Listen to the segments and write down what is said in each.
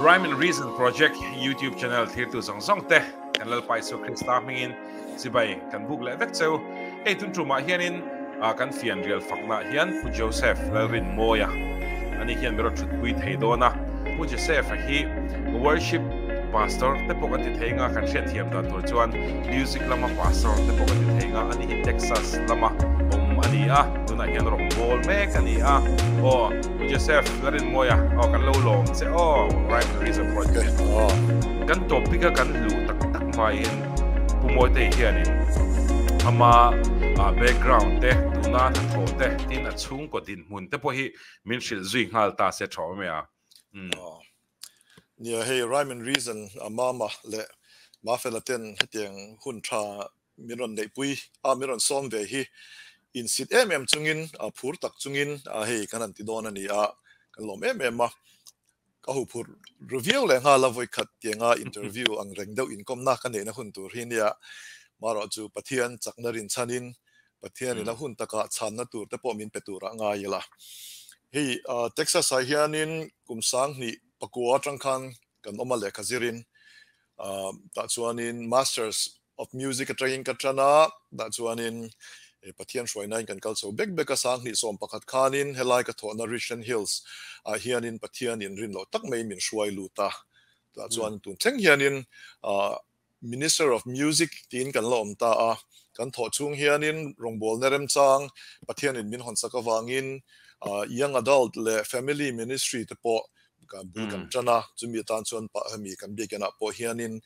Rhyme and Reason Project YouTube channel thirtu zawng zawng te kan Lalpa Isua Krista hmingin chibai kan buk leh vek cheu. Hei tun tumah hianin kan fianrial faknaah hian Pu Joseph Lalrinmawia ani hian min rawn thutpui thei dawn a. Pu Joseph-a hi Worship Pastor te pawh kan ti thei nga, kan hriatthiam dan tur chuan Music lama Pastor te pawh kan ti thei nga, ani hi Texas lama awm a ni a, tunah hian rawngbâwl mek a ni a. Aw Pu Joseph Larinmawia aw kan lo lawm che aw Rhyme and Reason Project kan topic a kan luh tak tak hmain Pu Mawitei hianin ama background te tuna hnathawh te tin a chhungkaw dinhmun te pawh hi min hrilh zui nghal ta se tha awm e a. Nia hei Rhyme and Reason a Mama leh Mafela ten hetiang hun tha min rawn neihpui a min rawn sawm ve hi insit em em chungin phur tak chungin hei kan han ti dawn a ni a, kan lawm em em a. Ka hu phur ru viau leh nghal a vawikhat tianga interview ang reng deuh inkawmna ka neihna hun tur hi nia. Marawh chu Pathian chakna rinchhanin Pathianin a hun takah chhanna tur te pawh min pe turah ngai ila. Hei Texas ah hianin kum 2000 pakua atang khan kan awm a lehkha zirin tah chuanin Masters of Music atangin ka tan a, tah chuanin Pathian hruainain kan kal chho bek bek a, 2011 khanin helai ka thawhna Richland Hills ah hianin Pathianin rin loh tak maiin min hruai lut a, tah chuan tun thleng hianin Minister of Music tiin kan la awm ta a, kan thawh chhung hianin rawngbawlna remchang Pathianin min hawnsak avangin Young Adult leh Family Ministry te pawh kan bul kan tan a, chumi atan chuan pah hemi kan biakinah pawh hianin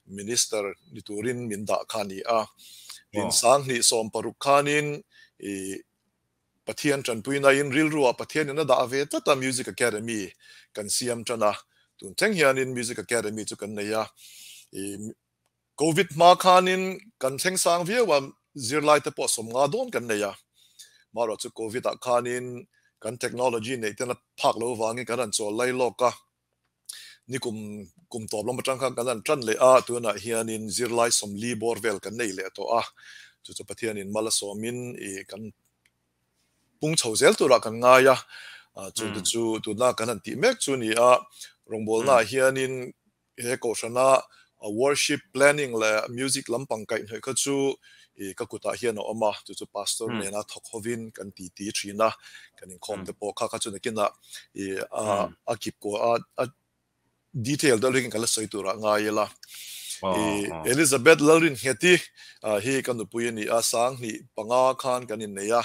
Minister ni turin min dah kha a ni a. Tin, 2016 khanin i Pathian tanpuinain rilruah Pathianin a dah ve tlat a, Music Academy kan siam tan a, tun thleng hianin Music Academy chu kan nei a. I Covid hma khanin kan thleng sang viau a, zirlai te pawh 50 dawn kan nei a. Marawh chu Covid ah khanin kan technology neih ten a phak lo vangin kan han chawl lai lawk a. Ni kum kum tawp lam atang khan kan han tan leh a, tunah hianin zirlai 40 bawr vel kan nei leh tawh a. Chu chu Pathianin mal a sawmin i kan pung chho zel turah kan ngai a. Chungte chu tuna kan han tih mek chu a ni a, rawngbawlnaah hianin He kohhrana worship planning leh music lampang kaihhnawih kha chu i ka kutah hian a awm a, chu chu pastor nena thawk hovin kan titi thin a, kan inkhawm te pawh kha kha chu nakinah i a kip kuah a, a detail deuh hlekin kan la sawi turah ngai ila. I Elizabeth Lalringheti hi ka nupui a ni a, 2005 khan kan innei a,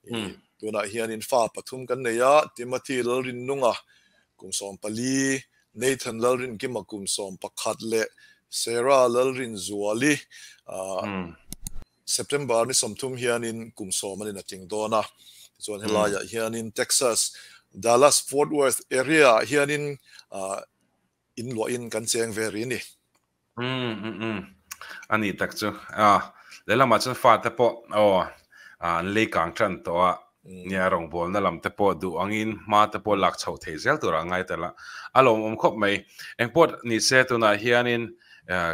i tunah hianin fa pathum kan nei a, Timothy Lalrinnunga kum 14, Nathan Lalrinkima kum 11 leh Sarah Lalrinzuali September ni 30 hianin kum 10 an inatling dawn a. Tichuan helaiah hianin Texas, Dallas Fort Worth area ah hianin in luahin kan cheng ve rih a ni. Umm umm umm a nih tak chu a lehlamah chuan fate pawh aw an lei kang tan tawh a nia rawngbawlna lam te pawh duh angin hma te pawh lak chhoh thei zel tur a ngai tel a a lawmawm khawp mai engpawh ni se tunah hianin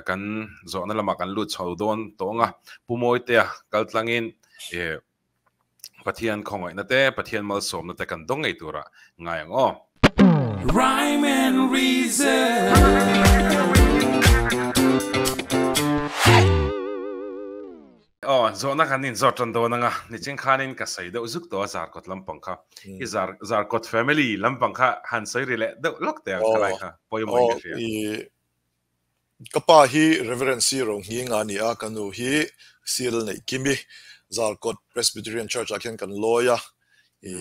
kan zawhna lamah kan lut chho dawn tawh ang a Pu Mawitea kal tlangin ih Pathian khawngaihna te, Pathian malsawmna te kan dawng ngei turah ngai ang aw. Rhyme and Reason. Aw, zawhna kan inzawt tan dawn anga, nichin khanin ka sawi deuh zuk tawh a Zarkawt lampang kha. I Zar Zarkawt family lampang kha han sawi ri leh deuh lawk teh ang khalai kha, pawimawh in ka hria. Ka pa hi Reverend C. Rohnginga a ni a, ka nu hi Sil Neihkimi, Zarkawt Presbyterian Church ah khian kan lawi a, i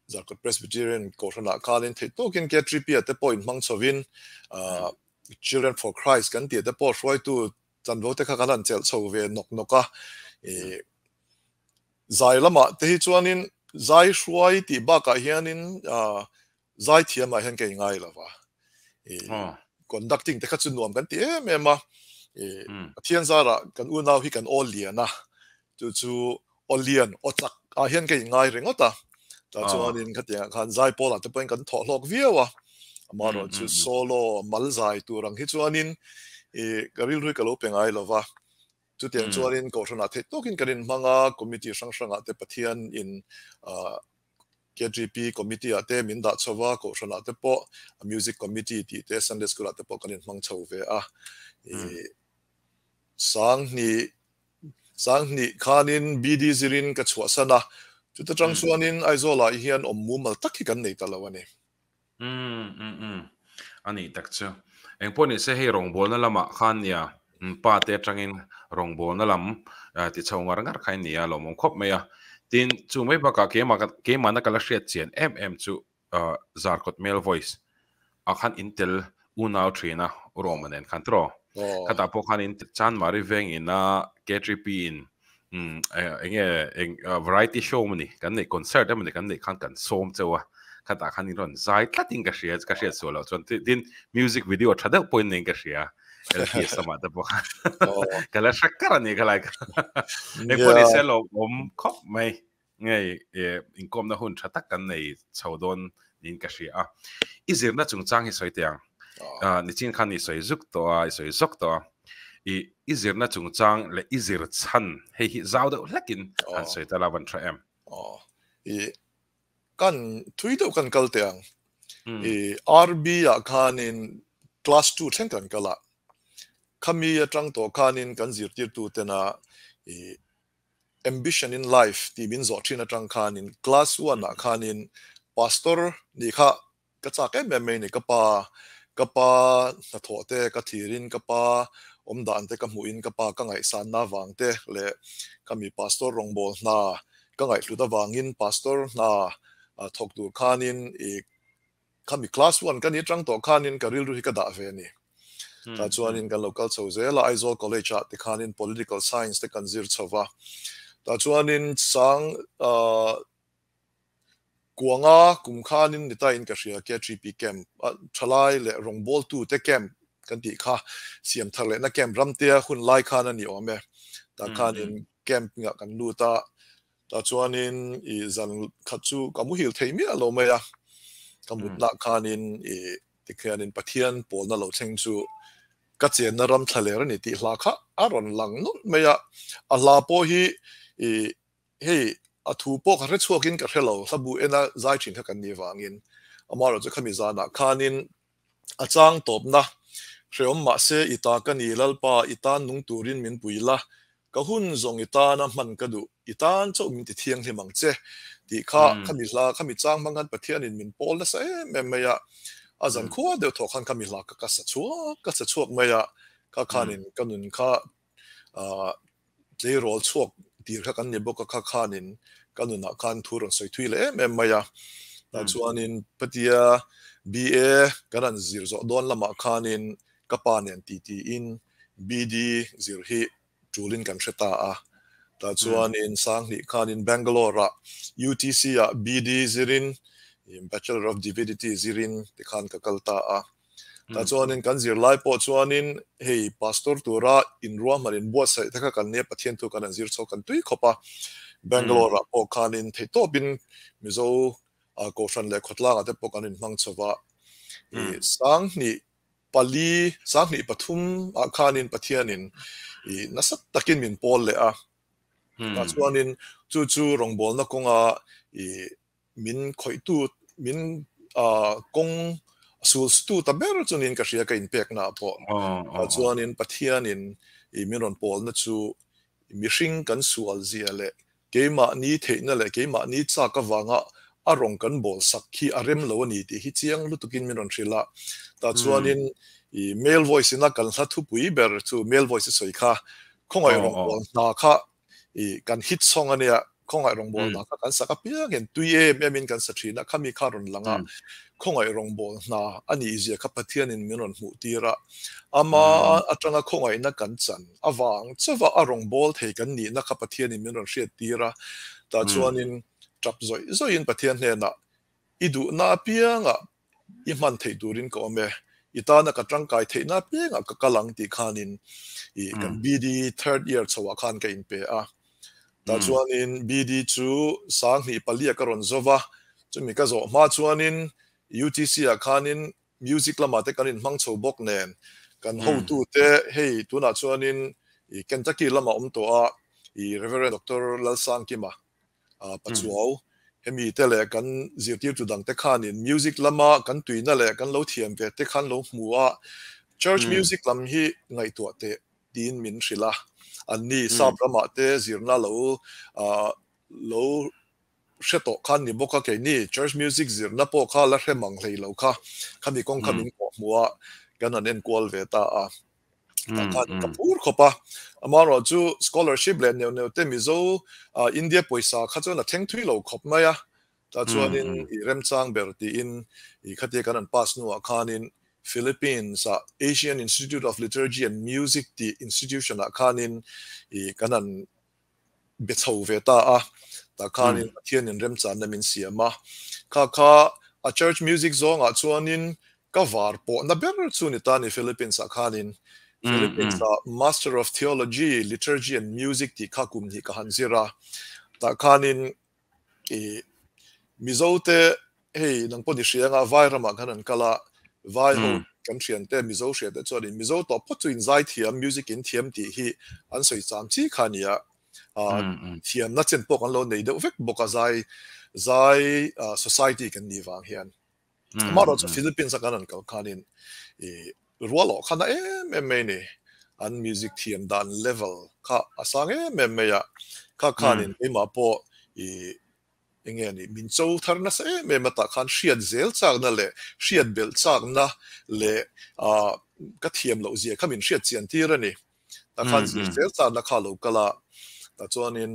Zarkawt Presbyterian Kohhranah khanin theih tawkin K3P-a te pawh inhmang chhovin Children for Christ kan tih te pawh hruaitu chanvo te kha kan han chelh chho ve nawk nawk a, i zai lamah te hi chuanin zai hruai tih bakah hianin Zaithiam ah hian ka ingai lo va, i conducting te kha chu nuam kan ti em em a, i Pathian zarah kan unau hi kan aw lian a, chu chu aw lian aw chak ah hian ka ingai ringawt a, tah chuanin khatiangah khan zaipawl ah te pawhin kan thawh hlawk viau a, amaherawhchu solo mal zai tur ang hi chuanin i ka rilru hi ka lo pe ngai lo va, chutiang chuanin kohhranah theih tawkin kan inhmang a, committee hrang hrangah te Pathian in. KTP committee ah te min dah chho a, kohhran ah te pawh music committee tih te Sunday school ah te pawh kan inhmang chho ve a. I Sanghnih Sanghnih khanin BD zirin ka chhuahsan a, chuta tang chuanin Aizawl ah hian awm mumal tak hi kan nei ta lo a ni. Umm umm umm a nih tak chu. Engpawh ni se hei rawngbawlna lamah khan nia pa te atangin rawngbawlna lam ti chho ngar ngar kha in nia lawmawm khawp mai a. Tin chu mai bakah keimah keimahna ka la hriat chian em em chu Zarkawt male voice ah khan in tel unau thin a u Roma nen khan tiraw. Khatah pawh khan in Chanmari veng ina K3P in umm enge eng variety show emaw ni kan neih concert emaw ni kan neih khan kan sawm cheu a khatah khan in rawn zai tlat in ka hria ka hriat sual loh chuan tin music video tha deuh pawhin nei in ka hria LPS lamah te pawh khan ka la hre kar a ni kha lai kha engpawh ni se lawmawm khawp mai ngei inkawmna hun tha tak kan nei chho dawn niin ka hria a i zirna chungchang hi sawi teh ang nichin khan i sawi zuk tawh a i sawi zawk tawh a i i zirna chungchang leh i zir chhan hei hi zau deuh hlekin han sawi ta la van tha em i kan thui deuh kan kal teh ang i RB ah khanin class 2 thleng kan kal a khami atang tawh khanin kan zirtirtu tena i Ambition in life tih min zawh thin atang khanin class one ah khanin pastor nih kha ka chak em em mai a ni. Ka pa ka pa hnathawh te ka thirin ka pa awm dan te ka hmuhin ka pa ka ngaihsanna avang te leh ka mi pastor rawngbâwl hna ka ngaihhlut avangin pastor hna thawk tur khanin i Khami class one ka ni atang tawh khanin ka rilru hi ka dah ve a ni. Tah chuanin kan lo kal chho zel a, Aizawl College ah tikhanin Political Science te kan zir chho va. Tah chuanin sang kuanga kum khanin ni tain ka hria KTP camp a thalai leh rawngbawltu te camp kan tih kha siam thar lehna camp ramtea hun lai khan a ni awm e. Tah khanin camp ngah kan lut a, Tah chuanin i zan khat chu ka muhil thei miah lo mai a, ka mutna khanin i tikhianin Pathian pawlna lo thleng chu ka chenna ram thla ler a ni tih hla kha a rawn lang nawlh mai a, a hla pawh hi i hei a thu pawh ka hre chhuakin ka hre lo, hla bu ena zai thin kha kan nih vangin amaherawhchu khami zanah khanin a chang tawpna hreawm mahse i ta ka ni Lalpa i tan nung turin min pui la, ka hun zawng i tana hman ka duh, i tan chauh min ti thianghlim ang che tih kha khami hla khami chang hmang khan Pathianin min pawl nasa em em mai a, a zan khua deuh thawh khan khami hla ka ka sa chhuak ka sa chhuak mai a, kha khanin ka nun kha tleirawl chhuak tir kha kan ni bawk a, kha khanin ka nunah khan thu rawn sawi thui leh em em mai a. Tah chuanin Patia BA kan han zir zawh dawn lamah khanin ka pa nen titiin BD zir hi tulin kan hre ta a. Tah chuanin Sanghnih khanin Bangalore-ah UTC-ah BD zirin Bachelor of Divinity zirin tikhan ka kal ta a. Tah chuanin kan zirlai pawh chuanin hei pastor tura inruahman inbuatsaih te kha kan nia Pathian thu kan han zir chho kan tui khawp a. Bangalore ah pawh khanin theihtawpin Mizo Kohhran leh khawtlangah te pawh kan inhmang chho va. I Sanghnih pali, Sanghnih pathum ah khanin Pathianin i nasa takin min pawl leh a. Tah chuanin chu chu rawngbawlna kawnga i min khawihtu, min kawng sulstu ta ber chu niin ka hria ka inpekna ah pawh. Tah chuanin Pathianin i min rawn pawlna chu mihring kan sual zia leh keimahni theihna leh keimahni chak avanga a rawn kan bawl sak hi a rem lo a ni tih hi chiang lutukin min rawn hrilh a. Tah chuanin i male voice ina kan hla thupui ber chu male voice i sawi kha khawngaih rawngbâwl hna kha I kan hit song a nia, khawngaih rawngbâwl hna kha kan sak apiang hian tui em em in kan sa thin a, khami kha rawn lang a, khawngaih rawngbâwl hna a nih zia kha Pathianin min rawn hmuh tir a, ama atanga khawngaihna kan chan avang chauha a rawngbâwl thei kan nihna kha Pathianin min rawn hriat tir a, tah chuanin tap zawih zawihin Pathian hnenah i duhna apiangah I hman theih turin ka awm e, i tana ka tangkai theihna apiangah ka kal ang tih khanin i kan BD third year chhoah khan ka inpe a. Tah chuanin BD chu Sanghnih palia ka rawn zo va, chumi ka zawh hma chuanin UTC ah khanin music lamah te kan inhmang chho bawk nen kan hotute hei tunah chuanin i Kentucky lamah awm tawh a i Reverend Doctor Lalsangkima Pachuau. Hemi te leh kan zirtirtu dangte khanin music lama kan tuina leh kan lo thiam ve te khan lo hmu a, church music lam hi ngaihtuah teh tiin min hrilh a. Anni sap ramah te zirna lo lo hre tawh khan ni bawk a, keini church music zirna pawh kha la hre mang hlei lo kha, khami kawng kha min kawh hmu a, kan han enkual ve ta a. Tah khan ka phur khawp a, amaherawh chu scholarship leh neuh neuh te Mizo India pawisa kha chuan a thleng thui lo khawp mai a, tah chuanin i remchang ber tiin i khatia kan han pass hnuah khanin Philippines ah Asian Institute of Liturgy and Music tih institution ah khanin i kan han be chho ve ta a, tah khanin Pathianin remchanna min siam a, kha kha a church music zawngah chuanin ka var pawhna ber chu ni ta ni Philippines ah khanin Philippines ah Master of Theology, Liturgy and Music tih kha kum hnih ka han zir a, tah khanin i Mizo te hei nang pawh ni hria anga vai ramah khan an kal a, vai ho kan thian te Mizo hria te chuanin Mizo tawh phawt chu in zai thiam music in thiam tih hi an sawi cham chi kha a ni a, thiamna chen pawh kan lo nei deuh vek bawk a zai zai society kan nih vang hian. Amaherawh chu Philippines a kan han kal khanin i rual awh khan a em em mai a ni, an music thiam dan level kha a sang em em mai a, kha khanin keimah pawh i enge a nih min cho thar nasa em em a tah khan hriat zel chakna leh hriat belh chakna leh ah ka thiam loh zia kha min hriat chian tir a ni. Tah khan zir zel chakna kha a lo kal a, tah chuanin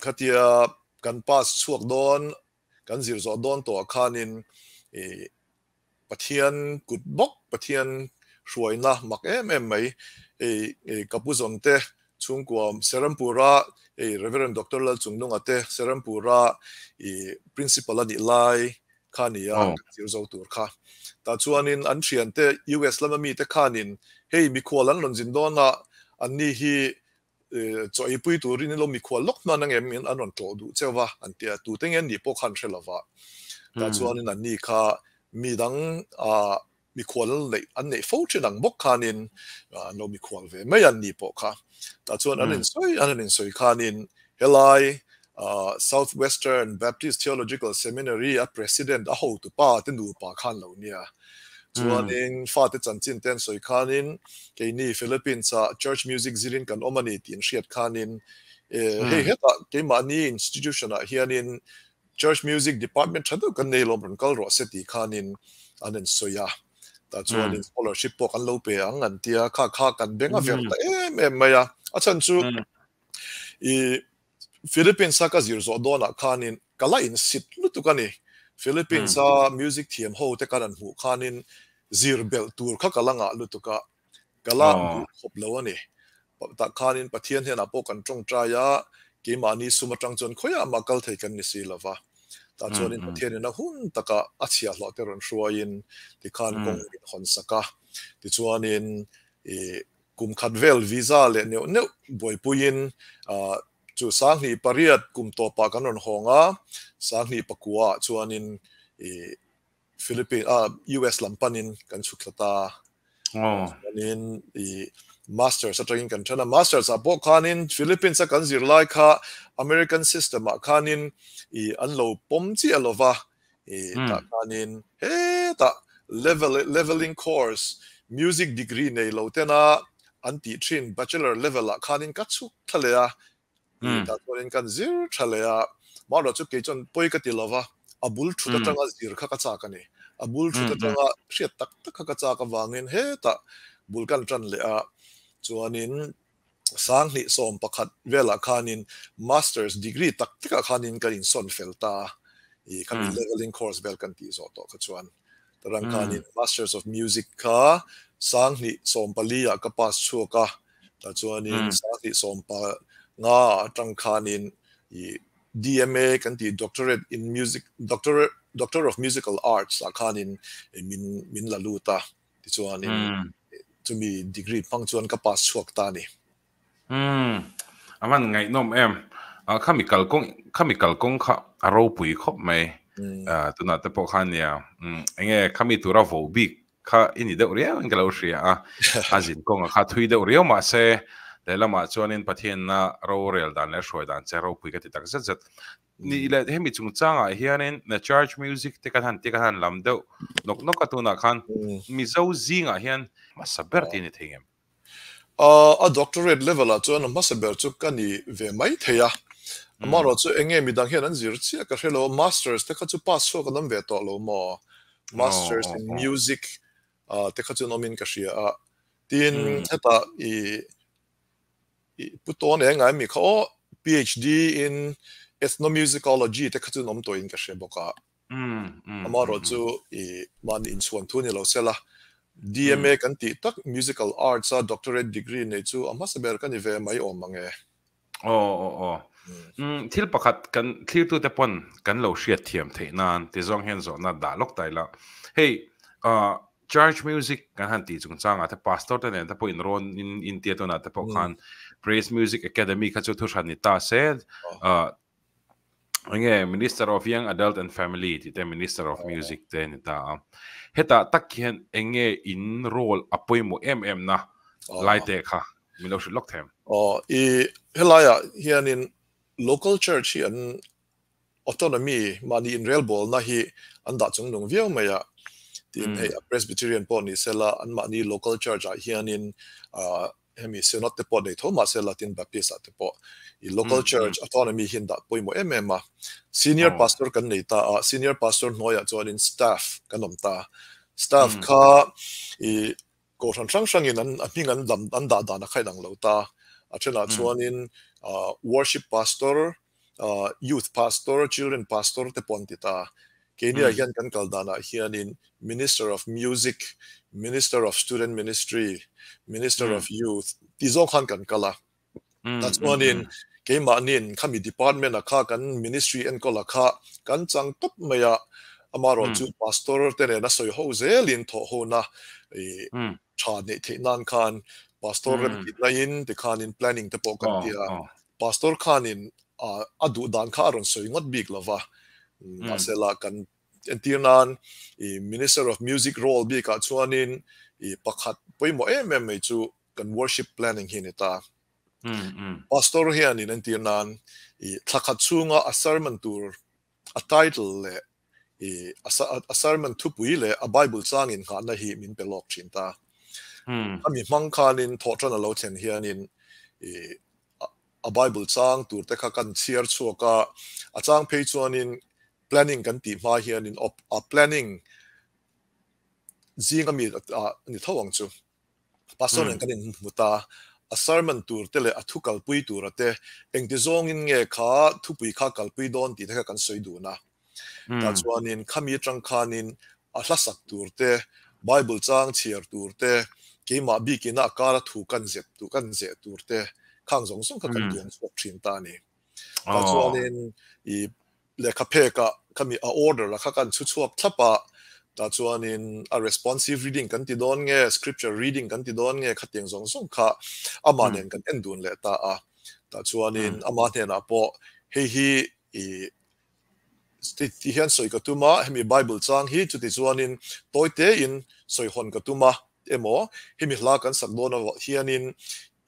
khatia kan pass chhuak dawn kan zir zawh dawn tawh ah khanin ih Pathian kut bawk Pathian hruaina mak em em mai ih ih ka pu zawn te chhungkua Serampura ih Reverend Doctor Lalchungnunga te Serampura ih Principal a nih lai kha a ni a kan zir zo tur kha. Tah chuanin an thiante US lama mite khanin hei mikhual an rawn zin dawn a anni hi Chaw eipui turin in lo mikhual lawk hman angem in an rawn tlawh duh cheu va an ti a, tute nge an nih pawh kha an hre lo va. Tah chuanin an ni kha mi dang ah mikhual neih an neih fo thin ang bawk khanin an lo mikhual ve mai an ni pawh kha. Tah chuan an insawi an han insawi khanin helai South Western Baptist Theological Seminary a President a hotupa te nupa khan lo nia. Chuanin fate chanchin te an sawi khanin keini Philippines ah Church Music zirin kan awm a ni tih an hriat khanin hei hetah keimahni institution ah hianin Church Music Department tha deuh kan nei lawm rawn kal rawh se tih khanin an en sawi a. Tah chuanin scholarship pawh kan lo pe ang an tia kha kha kan beng a ver ta em em mai a. A chhan chu I Philippines a ka zir zawh dawnah khanin ka la insit lutuk a ni. Philippines a music thiam ho te kan han hmuh khanin zir belh tur kha ka la ngah lutuk a, ka la duh khawp lo a ni. Tah khanin Pathian hnenah pawh kan tawngtai a, keimahni sum atang chuan khawiah mah kal thei kan ni si lo va. Tah chuanin Pathianin a hun taka a chhiahhlawh te rawn hruaiin tikhan kawng min hawn sak a. Tichuanin i Kum khat vel visa leh neuh neuh buaipuiin chu 2008 kum tawpah kan rawn hawng a, 2009 ah chuanin i Philippines ah US lam panin kan chhuk thla ta. Chuanin i Masters atangin kan then a, Masters ah pawh khanin Philippines a kan zir lai kha American system ah khanin i an lo pawm chiah lova I tah khanin hetah level leveling course music degree nei lo tena an tih thin bachelor level ah khanin ka chhuk thla leh a, i tah chuanin kan zir tha leh a, mahrawh chu kei chuan pawi ka ti lova, a bul thut atanga zir kha ka chak a ni, a bul thut atanga hriat tak tak kha ka chak avangin hetah bul kan tan leh a, chuanin 2011 velah khanin Masters degree tak takah khanin kan insawn fel ta a, ih khami leveling course vel kan tih zawh tawh kha chuan tarang khanin Masters of Music kha 2014 ah ka pass chhuak a, tah chuanin 2015 atang khanin ih DMA kan tih Doctorate in Music Doctor Doctor of Musical Arts ah khanin min min la lut a. Tichuanin chumi degree hmang chuan ka pass chhuak ta a ni. Umm, a van ngaihnawm em. Khami kalkawng, khami kalkawng kha a ropui khawp mai. Tunah te pawh khan nia, enge khami tura vo bik kha i ni deuh riau in ka lo hria a. A zin kawnga kha thui deuh riau mahse Lehlamah chuanin Pathianna rorel dan leh hruai dan che ropui ka ti tak zet zet. Ni leh hemi chungchangah hianin na church music te kan han ti kan han lam deuh nawk nawk a tunah khan Mizo zingah hian hmasa ber tih a ni thei ngem? A doctorate level ah chuan a hmasa ber chu ka ni ve mai thei a, amaherawh chu enge midang hian an zir chiah ka hre lo, masters te kha chu pass chhuak an awm ve tawh lo maw? Masters in music te kha chu an awmin ka hria a, tin hetah i pu tawn eng ngai mi kha aw PhD in ethnomusicology te kha chu an awm tawhin ka hre bawk a. Amaherawh chu i mahni inchhuan thu ni lo sela, DMA kan tih tak Musical Arts a doctorate degree nei chu a hmasa ber ka ni ve mai awm ang e. Aw aw aw. Thil pakhat kan thlirtute pawn kan lo hriat thiam theih nan ti zawng hian zawhna dah lawk ta ila. Hei Church music kan han tih chungchangah te pastor te nen te pawh inrawn in intia tunah te pawh khan Praise Music Academy kha chu thuhran ni ta se enge Minister of Young Adult and Family tih te Minister of Music te ni ta a. Hetah tak hian enge in role a pawimawh em em na lai te kha min lo hrilh lawk them. Aw i helaiah hianin local church hi an autonomy mahni inrelbawlna hi an dah chung nung viau mai a. Tin hei a Presbyterian pawh ni sela an mahni local church ah hianin Hemi Synod te pawh nei tho mahse Latin Baptist ah te pawh i local church autonomy hi an dah pawimawh em em a. Senior pastor kan nei ta a, senior pastor hnuaiah chuanin staff kan awm ta. Staff kha i kohhran hrang hrangin an a hming an dam an dah dan a kha inang lo ta. A thenah chuanin worship pastor Youth Pastor, Children Pastor te pawh an ti ta. Keiniah hian kan kal danah hianin Minister of Music, Minister of Student Ministry, Minister of Youth tih zawng khan kan kal a. Tah chuanin keimahnin khami department-a kha kan ministry enkawla kha kan chang tawp mai a, amaherawhchu Pastor te nena sawi ho zelin thawh hona tha neih theih nan khan Pastor remtihna in tikhanin planning te pawh kan ti a. Pastor khanin a duh dan kha a rawn sawi ngawt bik lo va, mahse la kan entir nan i Minister of Music role bikah chuanin i pakhat pawimawh em em mai chu kan worship planning hi a ni ta. Pastor hianin entir nan i thla khat chhunga a sermon tur a title leh i a sermon thupui leh a Bible chang innghahna hi min pe lawk thin ta. Ami hmang khanin thawhtan a lo thlen hianin i a Bible chang tur te kha kan chhiar chhuak a, a chang phei chuanin planning kan tih hma hianin a planning zing ami a ni tho ang chu. Pastor nen kan inhmu ta, a sermon tur te leh a thu kalpui tura te engti zawngin nge kha thupui kha kalpui dawn tih te kha kan sawi dun a. Tah chuanin khami atang khanin a hlasak tur te, Bible chang chhiar tur te, keimah bikina a kara thu kan zep tur kan zeh tur te khang zawng zawng kha kan duang chhuak thin ta a ni. Tah chuanin i Lehkha phekah khami a order la kha kan chhu chhuak thlap a, tah chuanin a responsive reading kan ti dawn nge, scripture reading kan ti dawn nge khatiang zawng zawng kha amah nen kan en dun leh ta a. Tah chuanin ama hnenah pawh hei hi i ti hian sawi ka tum a, hemi Bible chang hi chuti chuanin tawi tein sawi hawn ka tum a emaw hemi hla kan sak dawn avah hianin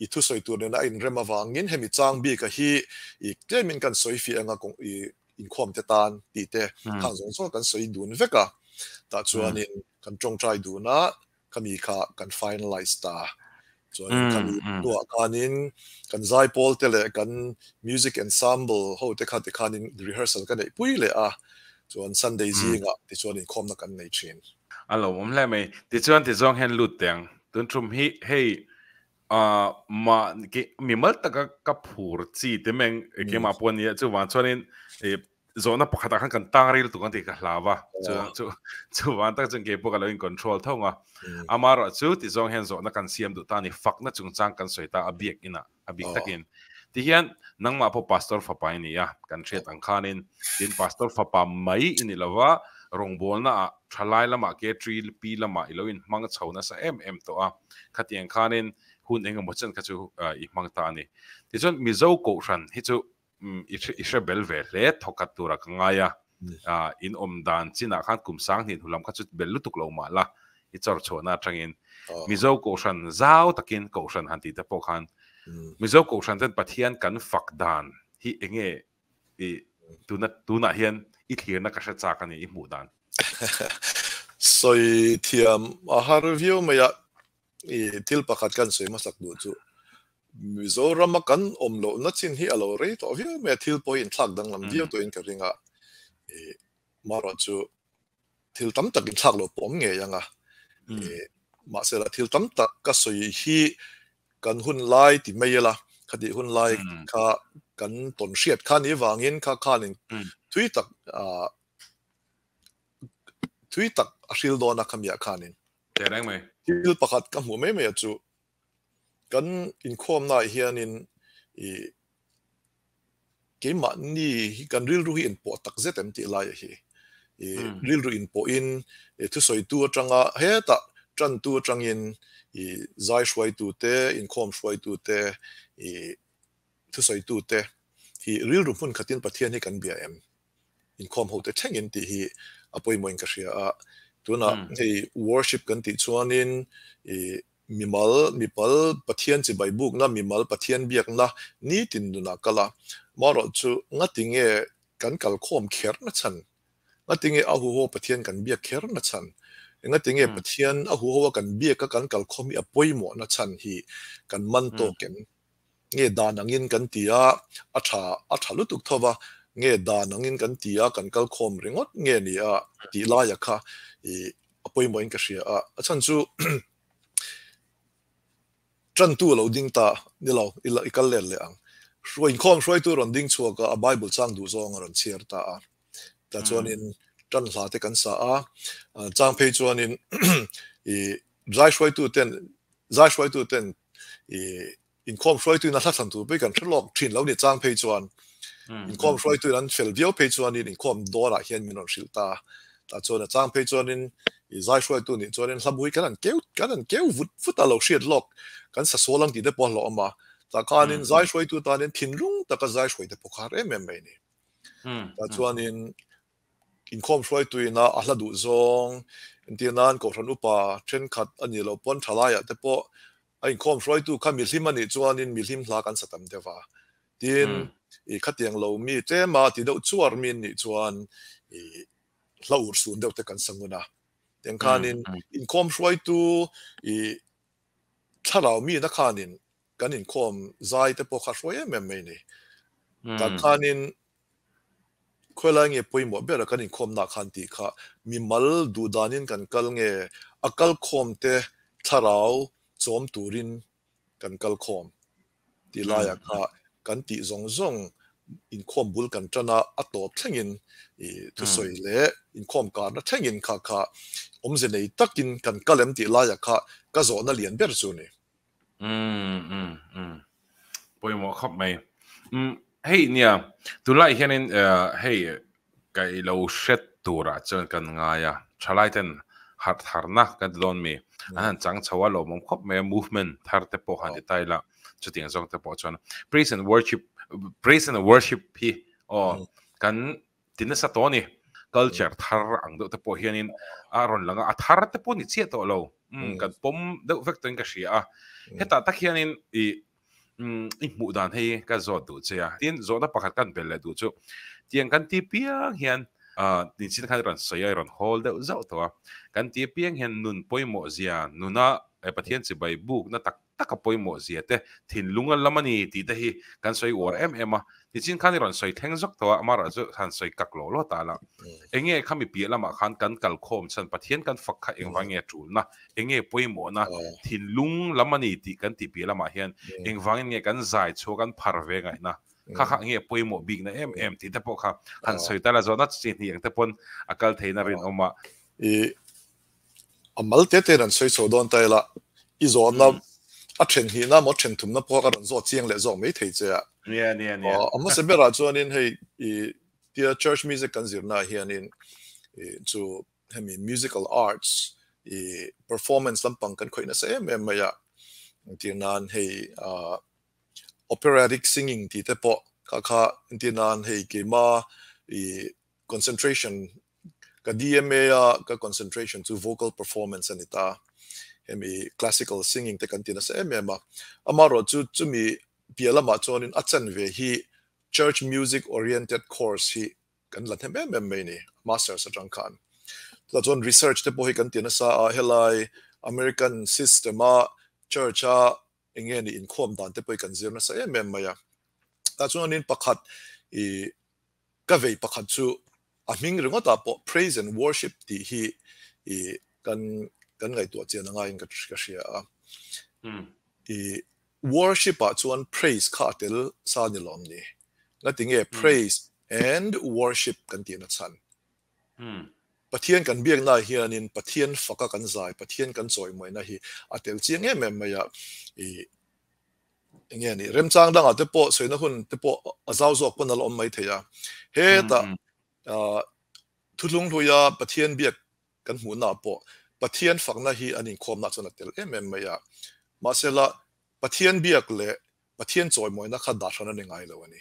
I thusawi tur nena a inrem avangin hemi chang bika hi i tlemin kan sawi fiah anga kawng i inkhawm te tan tih te khang zawng zawng kan sawi dun vek a. Tah chuanin kan tawngtai dun a, khami kha kan finalize ta. Chuanin khami hnuah khanin kan zaipawl te leh kan music ensemble ho te kha tikhanin rehearsal ka neih pui leh a, chuan Sunday zingah tichuan inkhawmna kan nei thin. A lawmawm hle mai. Tichuan tizawng hian lut teh ang. Tun thum hi hei Ah mah ke mimal taka ka phur chi te meng keimah pawh ania chuvang chuanin eh zawhna pakhatah khan kan tang ril tuk ang tih ka hlau a chu chu chuvang tak chuan keipawh ka lo in control tho ang a amaherawh chu ti zawng hian zawhna kan siam duh ta a ni fakna chungchang kan sawi ta a biak inah a bik takin tihian nangmah pawh pastor fapa i ni a kan hriat ang khanin tin pastor fapa mai i ni lova rawngbawlna ah thalai lamah ke tri pi lamah i lo inhmang chho nasa em em tawh a. Khatiang khanin hun eng emaw chen kha chu i hmang ta a ni. Tichuan Mizo Kohhran hi chu i hre bel ve hle thawkhat tura ka ngai a, in awm dan chinah khan kum sang hnih hnu lam kha chu bel lutuk lo mah la i chawr chhuahna atangin Mizo Kohhran zau takin Kohhran han tih te pawh khan Mizo Kohhran ten Pathian kan fak dan hi enge i tuna tunah hian i thlirna ka hre chak a ni i hmuh dan. Sawi thiam a har viau mai a, i thil pakhat kan sawi hmasak duh chu Mizorama kan awm lohna chin hi a lo rei tawh viau mai a, thil pawh hi inthlak danglam viau tawhin ka ring a, i marawh chu thil tam tak inthlak loh pawh awm ngei ang a, mahse la thil tam tak ka sawi hi kan hun lai ti mai ila, khatih hun lai kha kan tawn hriat kha ni vangin kha khanin thui tak thui tak a hril dawn a khamiah khanin. Thil pakhat ka hmuh mai mai a chu kan inkhawmnaah hianin i keimahni hi kan rilru hi inpawh tak zet em tih laia hi i rilru inpawhin i thusawitu atanga hetah tantu atangin i zai hruaitu te inkhawm hruaitu te i thusawitu te hi rilru hmun khatin Pathian hi kan bia em inkhawm ho te thlengin tih hi a pawimawhin ka hria a tunah hei worship kan tih chuanin i Mimal, mipal Pathian chibai bukna, mimal Pathian biakna nitin nunah kal a. Marawh chu ngatinge kan kalkhawm kher na chhan? Ngatinge a huho Pathian kan biak kher na chhan? Ngatinge Pathian a huho a kan biak a kan kalkhawm hi a pawimawh na chhan hi kan man tawk em? Nge dan angin kan ti a, a tha, a tha lutuk tho va, nge dan angin kan ti a, kan kalkhawm ringawt nge ni a tih laia kha i a pawimawhin ka hria a. A chhan chu Tantu a lo ding ta ni lo, i kal let leh ang. Inkhawm hruaitu rawn ding chhuak a, a Bible chang duh zawng a rawn chhiar ta a. Tah chuanin tan hla te kan sa a, chang phei chuanin i zai hruaitu ten zai hruaitu ten i Inkhawm hruaituin a hla thlan tur pawh hi kan hre lawk thin lo ni chang phei chuan inkhawm hruaituin an fel viau phei chuanin inkhawm dawrah hian min rawn hrilh ta. Tah chuan a chang phei chuanin i zai hruaitu nih chuanin hla bu hi kan han keu kan han keu vut vut a lo hriat lawk kan sa sual ang tih te pawh a hlawh awm a. Tah khanin zai hruaitu tanin thinlung taka zai hruai te pawh kha har em em mai ni. Tah chuanin inkhawm hruaituin a a hla duh zawng entir nan Kohhran upa thenkhat a nih loh pawn thalaiah te pawh A inkhawm hruaitu kha mihlim a nih chuanin mihlim hla kan sa tam deuh a. Tin, i khatiang lo mi tlema ti deuh chuar mi nih chuan i hla ur sun deuh te kan sa ngun a. Tiang khanin inkhawm hruaitu i thlarau mina khanin kan inkhawm zai te pawh kha hruai em em mai ni. Tah khanin Khawilai nge pawimawh ber a kan inkhawmna khan tih kha mimal duh danin kan kal nge a kalkhawm te thlarau chawm turin kan kalkhawm tih laiah kha kan tih zawng zawng inkhawm bul kan tan a, a tawp thlengin i thusawi leh inkhawm karna thlengin kha kha awmze nei takin kan kal em tih laiah kha ka zawhna lian ber chu a ni. Umm umm umm pawimawh khawp mai. Umm hei nia tunlai hianin hei ka i lo hret turah chuan kan ngai a, thalai ten harh tharna kan ti dawn mi an han chang chho a lawmawm khawp mai a movement thar te pawh han ti ta ila chutiang zawng te pawh chuan praise and worship praise and worship hi aw kan ti nasa tawh a ni. Culture thar ang deuh te pawh hianin a rawn lang a, a thar te pawh ni chiah tawh lo. Umm kan pawm deuh vek tawhin ka hria a. Hetah tak hianin i umm i hmuh dan hei ka zawt duh che a. Tin, zawhna pakhat kan bel leh duh chu tiang kan ti piang hian ah nichina khan i rawn sawi a, i rawn hawl deuh zauh tawh a. Kan ti piang hian nun pawimawh zia, nuna Pathian chibai bukna tak taka pawimawh zia te, thinlung a lam a ni tih te hi kan sawi uar em em a. Nichin khan i rawn sawi thleng zawk tawh a, amaherawh chu han sawi kak lo lo ta la. Enge khami piah lamah khan kan kalkhawm chhan Pathian kan fak kha engvang nge tulna, enge pawimawhna, thinlung lam a ni tih kan tih piah lamah hian engvangin nge kan zai chhuah kan phar ve ngaihna kha kha enge pawimawh bikna em em tih te pawh kha han sawi ta la zawhna chi hnih ang te pawn a kal theihna rinawm a. I A mal te tein an sawi chho dawn ta ila, i zawhna a then hnihna maw then thumna pawh ka rawn zawh chiang leh zawk mai thei che a. Nia, nia, nia. A hmasa berah chuanin hei i tia church music kan zirnaah hianin i chu hemi musical arts i performance lampang kan khawih nasa em em mai a. Entir nan hei ah operatic singing tih te pawh kha kha entir nan hei keima i concentration ka DMA a ka concentration chu vocal performance a ni ta. hemi classical singing te kan ti nasa em em a. Amaherawhchu chumi piah lamah chuanin a chanve hi church music oriented course hi kan la hnem em em mai ni masters atang khan. Chutah chuan research te pawh hi kan ti nasa a, helai American system a church a eng nge ni inkhawm dan te pawh hi kan zir nasa em em mai a. Tah chuanin pakhat i ka vei pakhat chu a hming ringawtah pawh praise and worship tih hi i kan kan ngaihtuah chian a ngaiin ka ka hria a. I worship ah chuan praise kha a tel sa ni lawm ni? Ngati nge praise and worship kan tihna chhan? Pathian kan biakna ah hianin Pathian faka kan zai, Pathian kan chawimawina hi a tel chiang em em mai a. I Eng nge ni, remchang dangah te pawh sawina hun te pawh a zau zawk pawn a la awm mai thei a. Hetah thuthlung hluia Pathian biak kan hmuhnaah pawh Pathian fakna hi an inkhawmna chuan a tel em em mai a. Mahsela Pathian biak leh Pathian chawimawina kha dah hran a ni ngai lo a ni.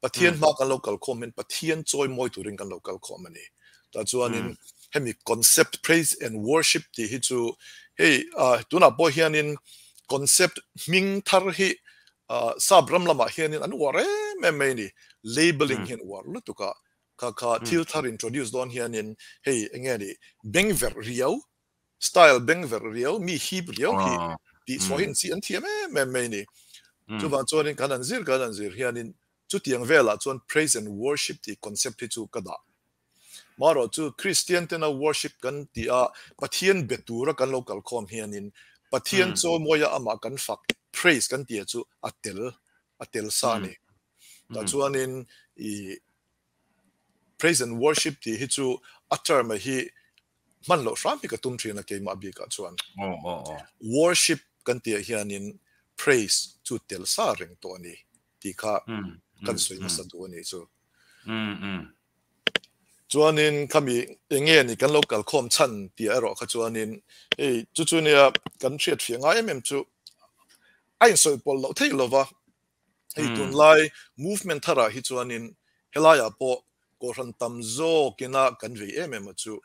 Pathian hma kan lo kalkhawm hian Pathian chawimawi turin kan lo kalkhawm a ni. Tah chuanin hemi concept praise and worship tih hi chu hei tunah pawh hianin concept hming thar hi sap ram lamah hianin an uar em em mai a ni. Labelling hi an uar lutuk a, kha kha thil thar introduce dawn hianin hei enge ni bengverh riau style beng verh riau, mi hip riau hi tih chhuah hi an an thiam em em mai a ni. Chuvang chuanin kan han zir kan han zir hianin chutiang velah chuan praise and worship tih concept hi chu ka dah. Marawh chu Kristian tena worship kan tih a, Pathian be tura kan lo kalkhawm hianin Pathian chawimawia amah kan fak, praise kan tih chu a tel a tel sa a ni. Tah chuanin ih praise and worship tih hi chu a term a hi hman loh hram hi ka tum thin a keimah bikah chuan. Worship kan tih ah hianin praise chu tel sa reng tawh a ni tih kha kan sawi nasa duh a nih chu. Chuanin khami eng nge ni kan lo kalkhawm chhan tih erawh kha chuanin hei chu chu nia kan hriat fiah ngai em em chu a insawi pawlh loh theih lova Hei tunlai movement tharah hi chuanin helaiah pawh Kohhran tam zawkina kan vei em em a chu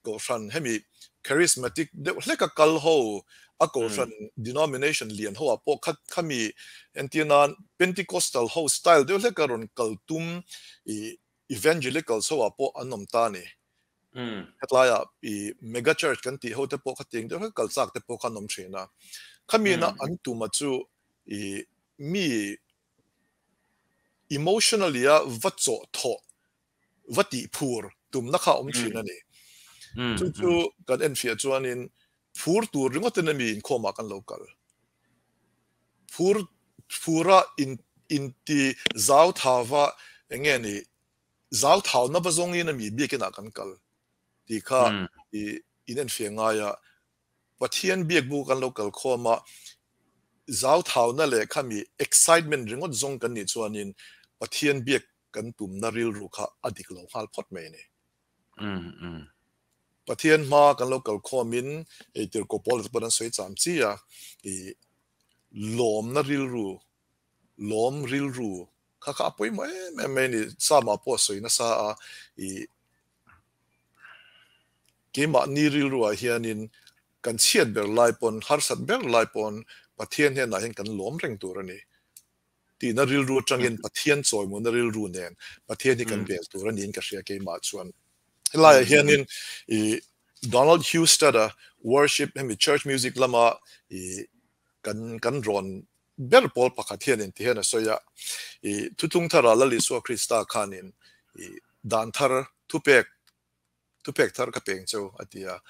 Kohhran hemi charismatic deuh hleka kal ho a Kohhran denomination lian ho ah pawh kha khami entir nan Pentecostal ho style deuh hleka rawn kal tum i Evangelicals ho ah pawh an awm ta a ni. Hetlaiah i mega church kan tih ho te pawh khatiang deuh hlek kal chak te pawh kha an awm thin a. Khamiin a an tum a chu i mi emotionally a va chawh thawh, va tih phur tumna kha a awm thin a ni. Chu chu kan enfiah chuanin phur tur ringawtin a mi inkhawmah kan lo kal. Phur phura in inti zau thava eng nge ni zau thauna va zawngin a mi biakinah kan kal tih kha i in enfiah ngai a. Pathian biak bu kan lo kal khawm a, zau thauna leh khami excitement ringawt zawng kan nih chuanin Pathian biak kan tumna rilru kha a dik lo nghal phawt mai a ni. Pathian hma kan lo kal khawmin ei tirhkoh pawl te pawh an sawi cham chi a, i lawmna rilru, lawm rilru kha kha a pawimawh em em mai a ni. Sama pawh a sawi nasa a, i keimahni rilruah hianin kan chhiat ber lai pawn, harsat ber lai pawn Pathian hnenah hian kan lawm reng tur a ni. Tihna rilru atangin Pathian chawimawhna rilru nen Pathian hi kan bel tur a niin ka hria keimah chuan. Helaiah hianin i Donald Husted-a worship hemi church music lama i kan kan rawn ber pawl pakhat hianin ti hian a sawi a, i Thuthlung tharah Lal Isua Krista khanin i dan thar thupek Thupek thar ka peng cheu, a ti a.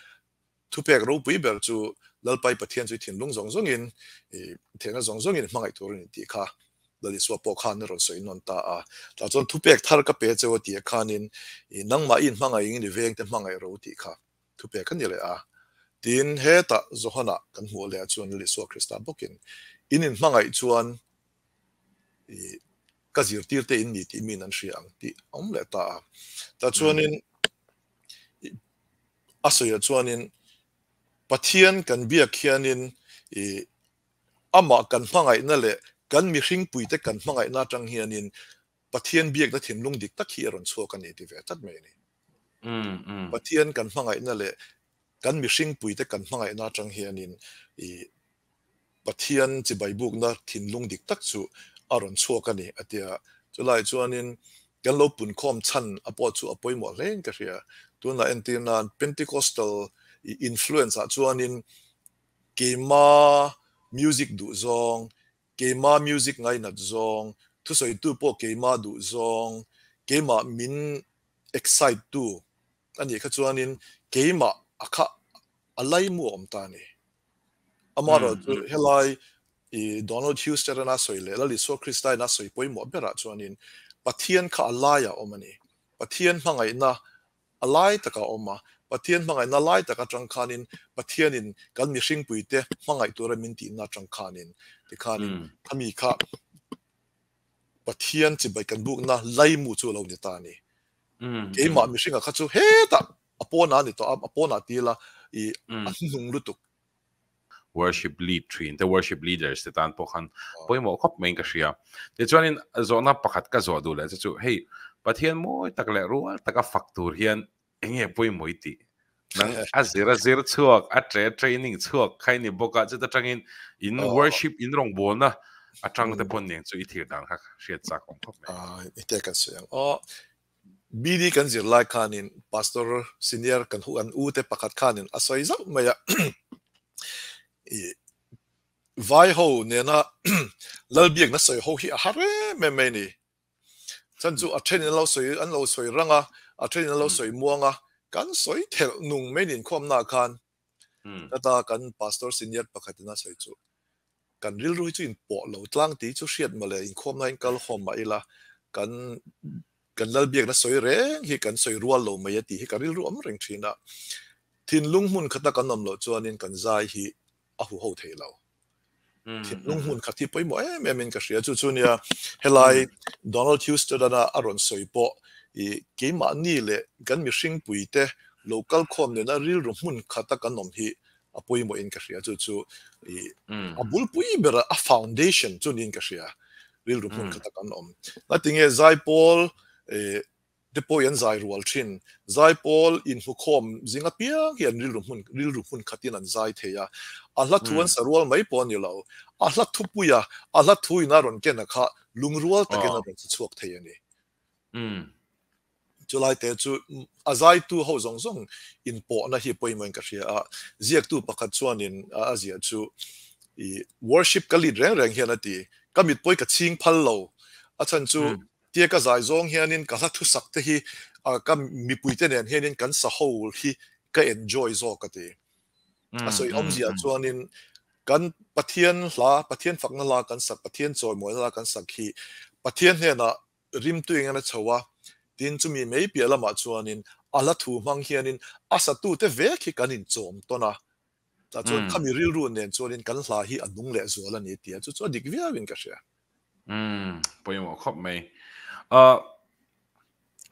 Thupek ropui ber chu Lalpai Pathian chu i thinlung zawng zawngin, i theihna zawng zawngin i hmangaih tur a ni tih kha Lal Isua pawh khan a rawn sawi nawn ta a. Tah chuan thupek thar ka pe cheu a tih khanin i nangmah i inhmangaih in i vengte hmangaih ro tih kha thupek a ni leh a. Tin, hetah Johana kan hmuh leh ah chuan Lal Isua Krista bawkin in inhmangaih chuan i ka zirtir te in ni tih min an hria ang tih a awm leh ta a. Tah chuanin a sawiah chuanin Pathian kan biak hianin i amah kan hmangaihna leh kan mihringpuite kan hmangaihna atang hianin Pathian biakna thinlung dik tak hi a rawn chhuak a ni ti ve tlat mai a ni. Pathian kan hmangaihna leh. kan mihring puite kan hmangaihna atang hianin i Pathian chibai bukna thinlung dik tak chu a rawn chhuak a ni a ti a. Chulai chuanin kan lo punkhawm chhan a pawh chu a pawimawh hlein ka hria. Tunah entir nan Pentecostal influence ah chuanin keima music duh zawng, keima music ngainat zawng, thusawitu pawh keima duh zawng, keimah min excite tu a nih kha chuanin keimah a kha a laimu a awm ta a ni. Amaherawhchu helai i Donald Houston a sawi leh Lal Isua Krista in a sawi pawimawh berah chuanin Pathian kha a laiah a awm a ni. Pathian hmangaihna a lai takah a awm a, Pathian hmangaihna lai tak atang khanin Pathianin kan mihringpuite hmangaih tura min tihna atang khanin tikhanin khami kha Pathian chibai kan bukna laimu chu a lo ni ta a ni. Keimah mihringa kha chu hetah a pawnah a ni tawh a, a pawnah ti ila i a hnung lutuk. Worship lead thin te, worship leaders te tan pawh khan pawimawh khawp maiin ka hria. Tichuanin zawhna pakhat ka zawh duh leh che chu hei Pathian mawi tak leh rual taka fak tur hian enge pawimawh i tih? Nang a zir a zir chhuak, a tre training chhuak kha i ni bawk a, chuta tangin in worship in rawngbawlna atang te pawn nen chu i thir dan kha hriat chak awm khawp mai. I te kan sawi ang. Aw, BD kan zir lai khanin Pastor senior kan hu an u te pakhat khanin a sawi zauh mai a, i vai ho nena Lalbiakna sawi ho hi a har em em mai a ni. Chan chu a then in an lo sawi an lo sawi rang a, a then in an lo sawi muang a, kan sawi thelh nung mai nin khawmna ah khan heta kan pastor senior pakhat in a sawi chu kan rilru hi chu in pawh lo tlang tih chu hriat mawle inkhawmna in kal hawm mah ila kan kan lalbiakna sawi reng hi kan sawi rual lo mai a tih hi ka rilru awm reng thin a, thinlung hmun khata kan awm loh chuanin kan zai hi a huho thei lo. Thinlung hmun khat hi pawimawh em em in ka hria. Chu chu nia helai Donald Houston-a a rawn sawi pawh i keimahni leh kan mihringpui te lo kal khawm nena rilru hmun khata kan awm hi a pawimawh in ka hria. Chu chu i a bulpui bera a foundation chu niin ka hria rilru hmun khata kan awm. Ngatinge Zaipawl te pawh an zai rual thin. Zaipawl inhmukhawm zing apiang hi an rilru hmun rilru hmun khatin an zai thei a. A hla thu an sa rual mai pawh a ni lo. A hla thupuia a hla thu in a rawn ken a kha lungrual takin a rawn sa chhuak thei a ni. Chulai te chu a zaitu ho zawng zawng inpawhna hi pawimawhin ka hria a. Ziaktu pakhat chuanin a ziah chu i worship ka lead reng reng hian a ti. Ka mit pawi ka chhing phal lo. A chhan chu Tia ka zai zawng hianin ka hla thusak te hi ka mipuite nen hianin kan sa ho hi ka enjoy zawk a ti. A sawi awmzia chuanin kan Pathian hla, Pathian fakna hla kan sak, Pathian chawimawina hla kan sak hi Pathian hnenah rimtu engin a chho a, tin chumi mai piah lamah chuanin a hla thu hmang hianin a satute vek hi kan inchawm tawn a, tah chuan khami rilru nen chuanin kan hla hi a nung lehzual a ni tia chu chu a dik viauin ka hria. Umm, pawimawh khawp mai. Uh,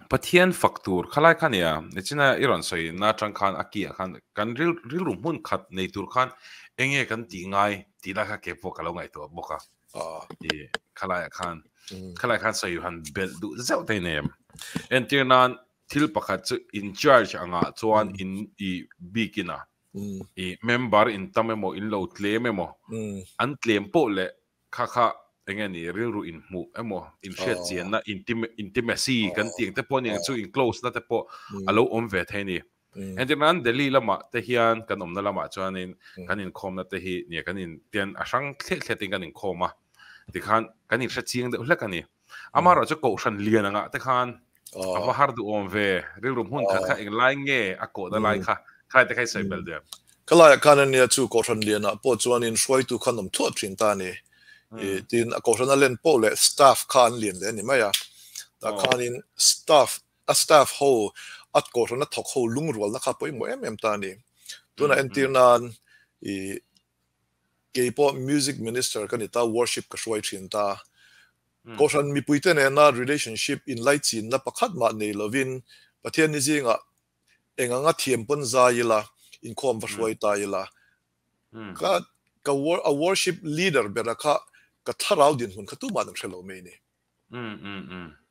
Pathian fak tur khalai kha nia, nichina i rawn sawi na atang khan a ki ah khan kan ril rilru hmun khat nei tur khan enge kan tih ngai tih lai kha ke pawh ka lo ngaihtuah bawk a. I khalai ah khan khalai khan sawi han belh duh zeuh te nei em. Entir nan thil pakhat chu in charge angah chuan in i bikin a i member in tam emaw in lo tlem emaw an tlem pawh leh Kha kha enge ni rilru inhmuh emaw inhriat chianna intimacy kan tih ang te pawh aniang chu in close na te pawh a lo awm ve thei a ni. Entir nan Delhi lamah te hian kan awmna lamah chuanin kan inkhawmna te hi nia kan in tian a hrang thliah thliah tin kan inkhawm a tikhan kan inhre chiang deuh hlek a ni. Amaherawhchu kohhran lian angah te khan A va har duh awm ve, rilru hmun khat kha englai nge a kawhna lai kha, khalai te kha i sawi bel der. Ka laiah khan ania chu Kohhran lianah pawh chuanin hruaitu kha an awm thuah thin ta a ni. Tin, a Kohhran a len poh leh staff kha an lian leh a ni mai a. Tah khanin staff, a staff ho, a Kohhran a thawk ho lungrualna kha pawimawh em em ta a ni. Tunah entir nan i kei pawh music minister ka ni ta, worship ka hruai thin ta. Kohhran mipuite nena relationship inlaichinna pakhat mah nei lovin Pathian ni zingah eng anga thiam pawn zai ila, inkhawm va hruai ta ila, ka ka a worship leader bera kha ka thlarau dinhmun kha tumah an hre lo mai ni.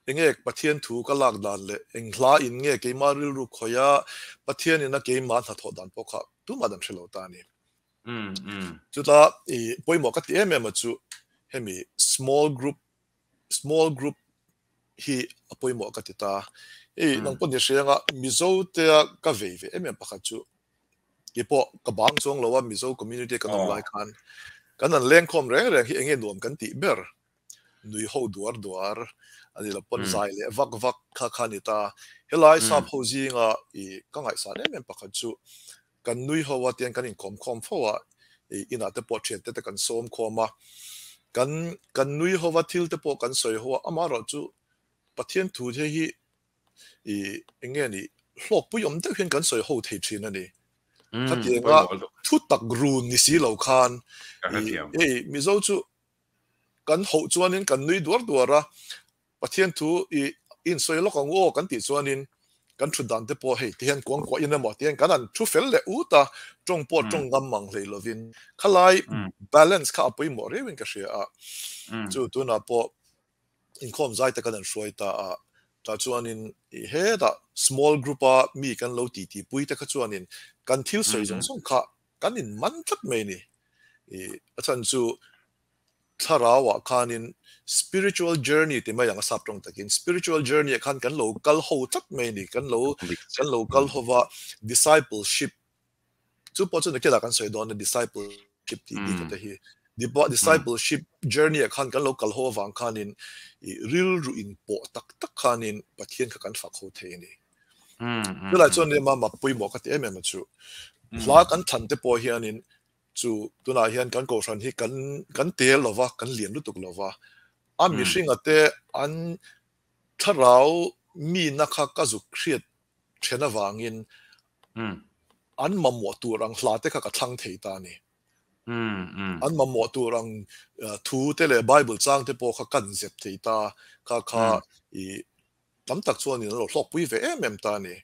Enge Pathian thu ka lak dan leh eng hla in nge keimah rilru khawih a, Pathian in a keimah hnathawh dan pawh kha tumah dan hre lo ta a ni. Chuta i pawimawh ka ti em em a chu hemi small group small group hi a pawimawh ka ti ta. Hei nang pawh ni hre anga Mizo te a ka vei ve em em pakhat chu keipawh ka bang chuang lo a Mizo community kan awm lai khan kan han lengkhawm reng reng hi enge nuam kan tih ber nui ho duar duar a ni lo pawn zai leh vak vak kha kha a ni ta. Helai sap ho zinga i ka ngaihsan em em pakhat chu kan nui ho a tiang kan inkawm khawm fo a, i inah te pawh thiante te kan sawm khawm a, kan kan nui ho a thil te pawh kan sawi ho a, amaherawhchu Pathian thu te hi i eng nge ni hlawkpui awm deuh hian kan sawi ho thei thin a ni. Khatianga thu tak run ni si lo khan i hei Mizo chu kan hoh chuanin kan nui duar duar a, Pathian thu i insawi lawk ang u aw kan tih chuanin kan thut dan te pawh hei tihian kuang kuah in emaw tihian kan han thu fel leh ut a, tawng pawh tawng ngam mang hlei lovin khalai balance kha a pawimawh riauin ka hria a, chu tunah pawh inkhawm zai te kan han hruai ta a, tah chuanin i hetah small group a mi kan lo titi pui te kha chuanin kan thil sawi zawng zawng kha kan in man tlat mai a ni. I a chhan chu thlarau ah khanin spiritual journey ti mai ang a sap tawng takin spiritual journey ah khan kan lo kal ho tlat mai a ni. Kan lo kan lo kal ho va discipleship Chu pawh chu nakinah kan sawi dawn a discipleship tih bik te hi discipleship journey ah khan kan lo kal ho avang khanin i rilru in pawh tak tak khanin Pathian kha kan fak ho thei a ni. Chulai chuan nia mak pawimawh ka ti em em a chu. Hla kan thlan te pawh hianin chu tunah hian kan kohhran hi kan kan tel lova kan lian lutuk lova a mihringa te an thlarau mina kha ka zuk hriat then avangin an mamawh tur ang hla te kha ka thlang thei ta a ni. An mamawh tur ang thu te leh Bible chang te pawh kha kan zep thei ta, kha kha i tam tak chuanin an lo hlawkpui ve em em ta a ni.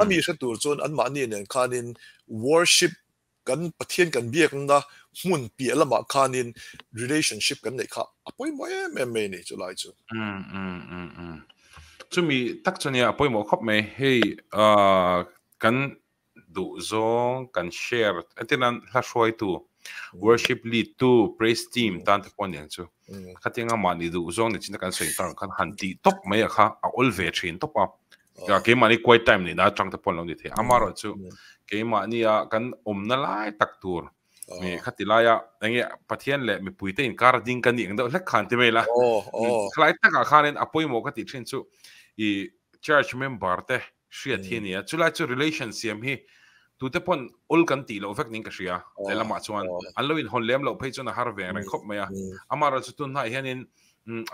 A mi hre tur chuan anmahni nen khanin worship Kan Pathian kan biakna hmun piah lamah khanin relationship kan neih kha a pawimawh em em mai a ni chulai chu. Um um um um Chumi tak chu nia a pawimawh khawp mai. Hei ah kan duh zawng kan share entir nan hla hruaitu worship lead tu praise team tan te pawh aniang chu. Khatianga mahni duh zawng ni chin kan sawi tak ang khan han tih tawp mai a kha a awl ve thin tawp a. Keimahni quiet time nihna atang te pawh an lo ni thei. Amaherawhchu keimahnia kan awmna lai tak tur mi khati laia enge Pathian leh mipuite inkar ding ka nih ang deuh hlek khan ti mai la. Khalai takah khanin a pawimawh ka tih thin chu i church member te hriat hi a ni a. Chulai chu relation siam hi tute pawn awl kan tih loh vek niin ka hria. Lehlamah chuan an lo inhawn lem loh phei chuan a har ve ang reng khawp mai a. Amaherawhchu tunhnaiah hianin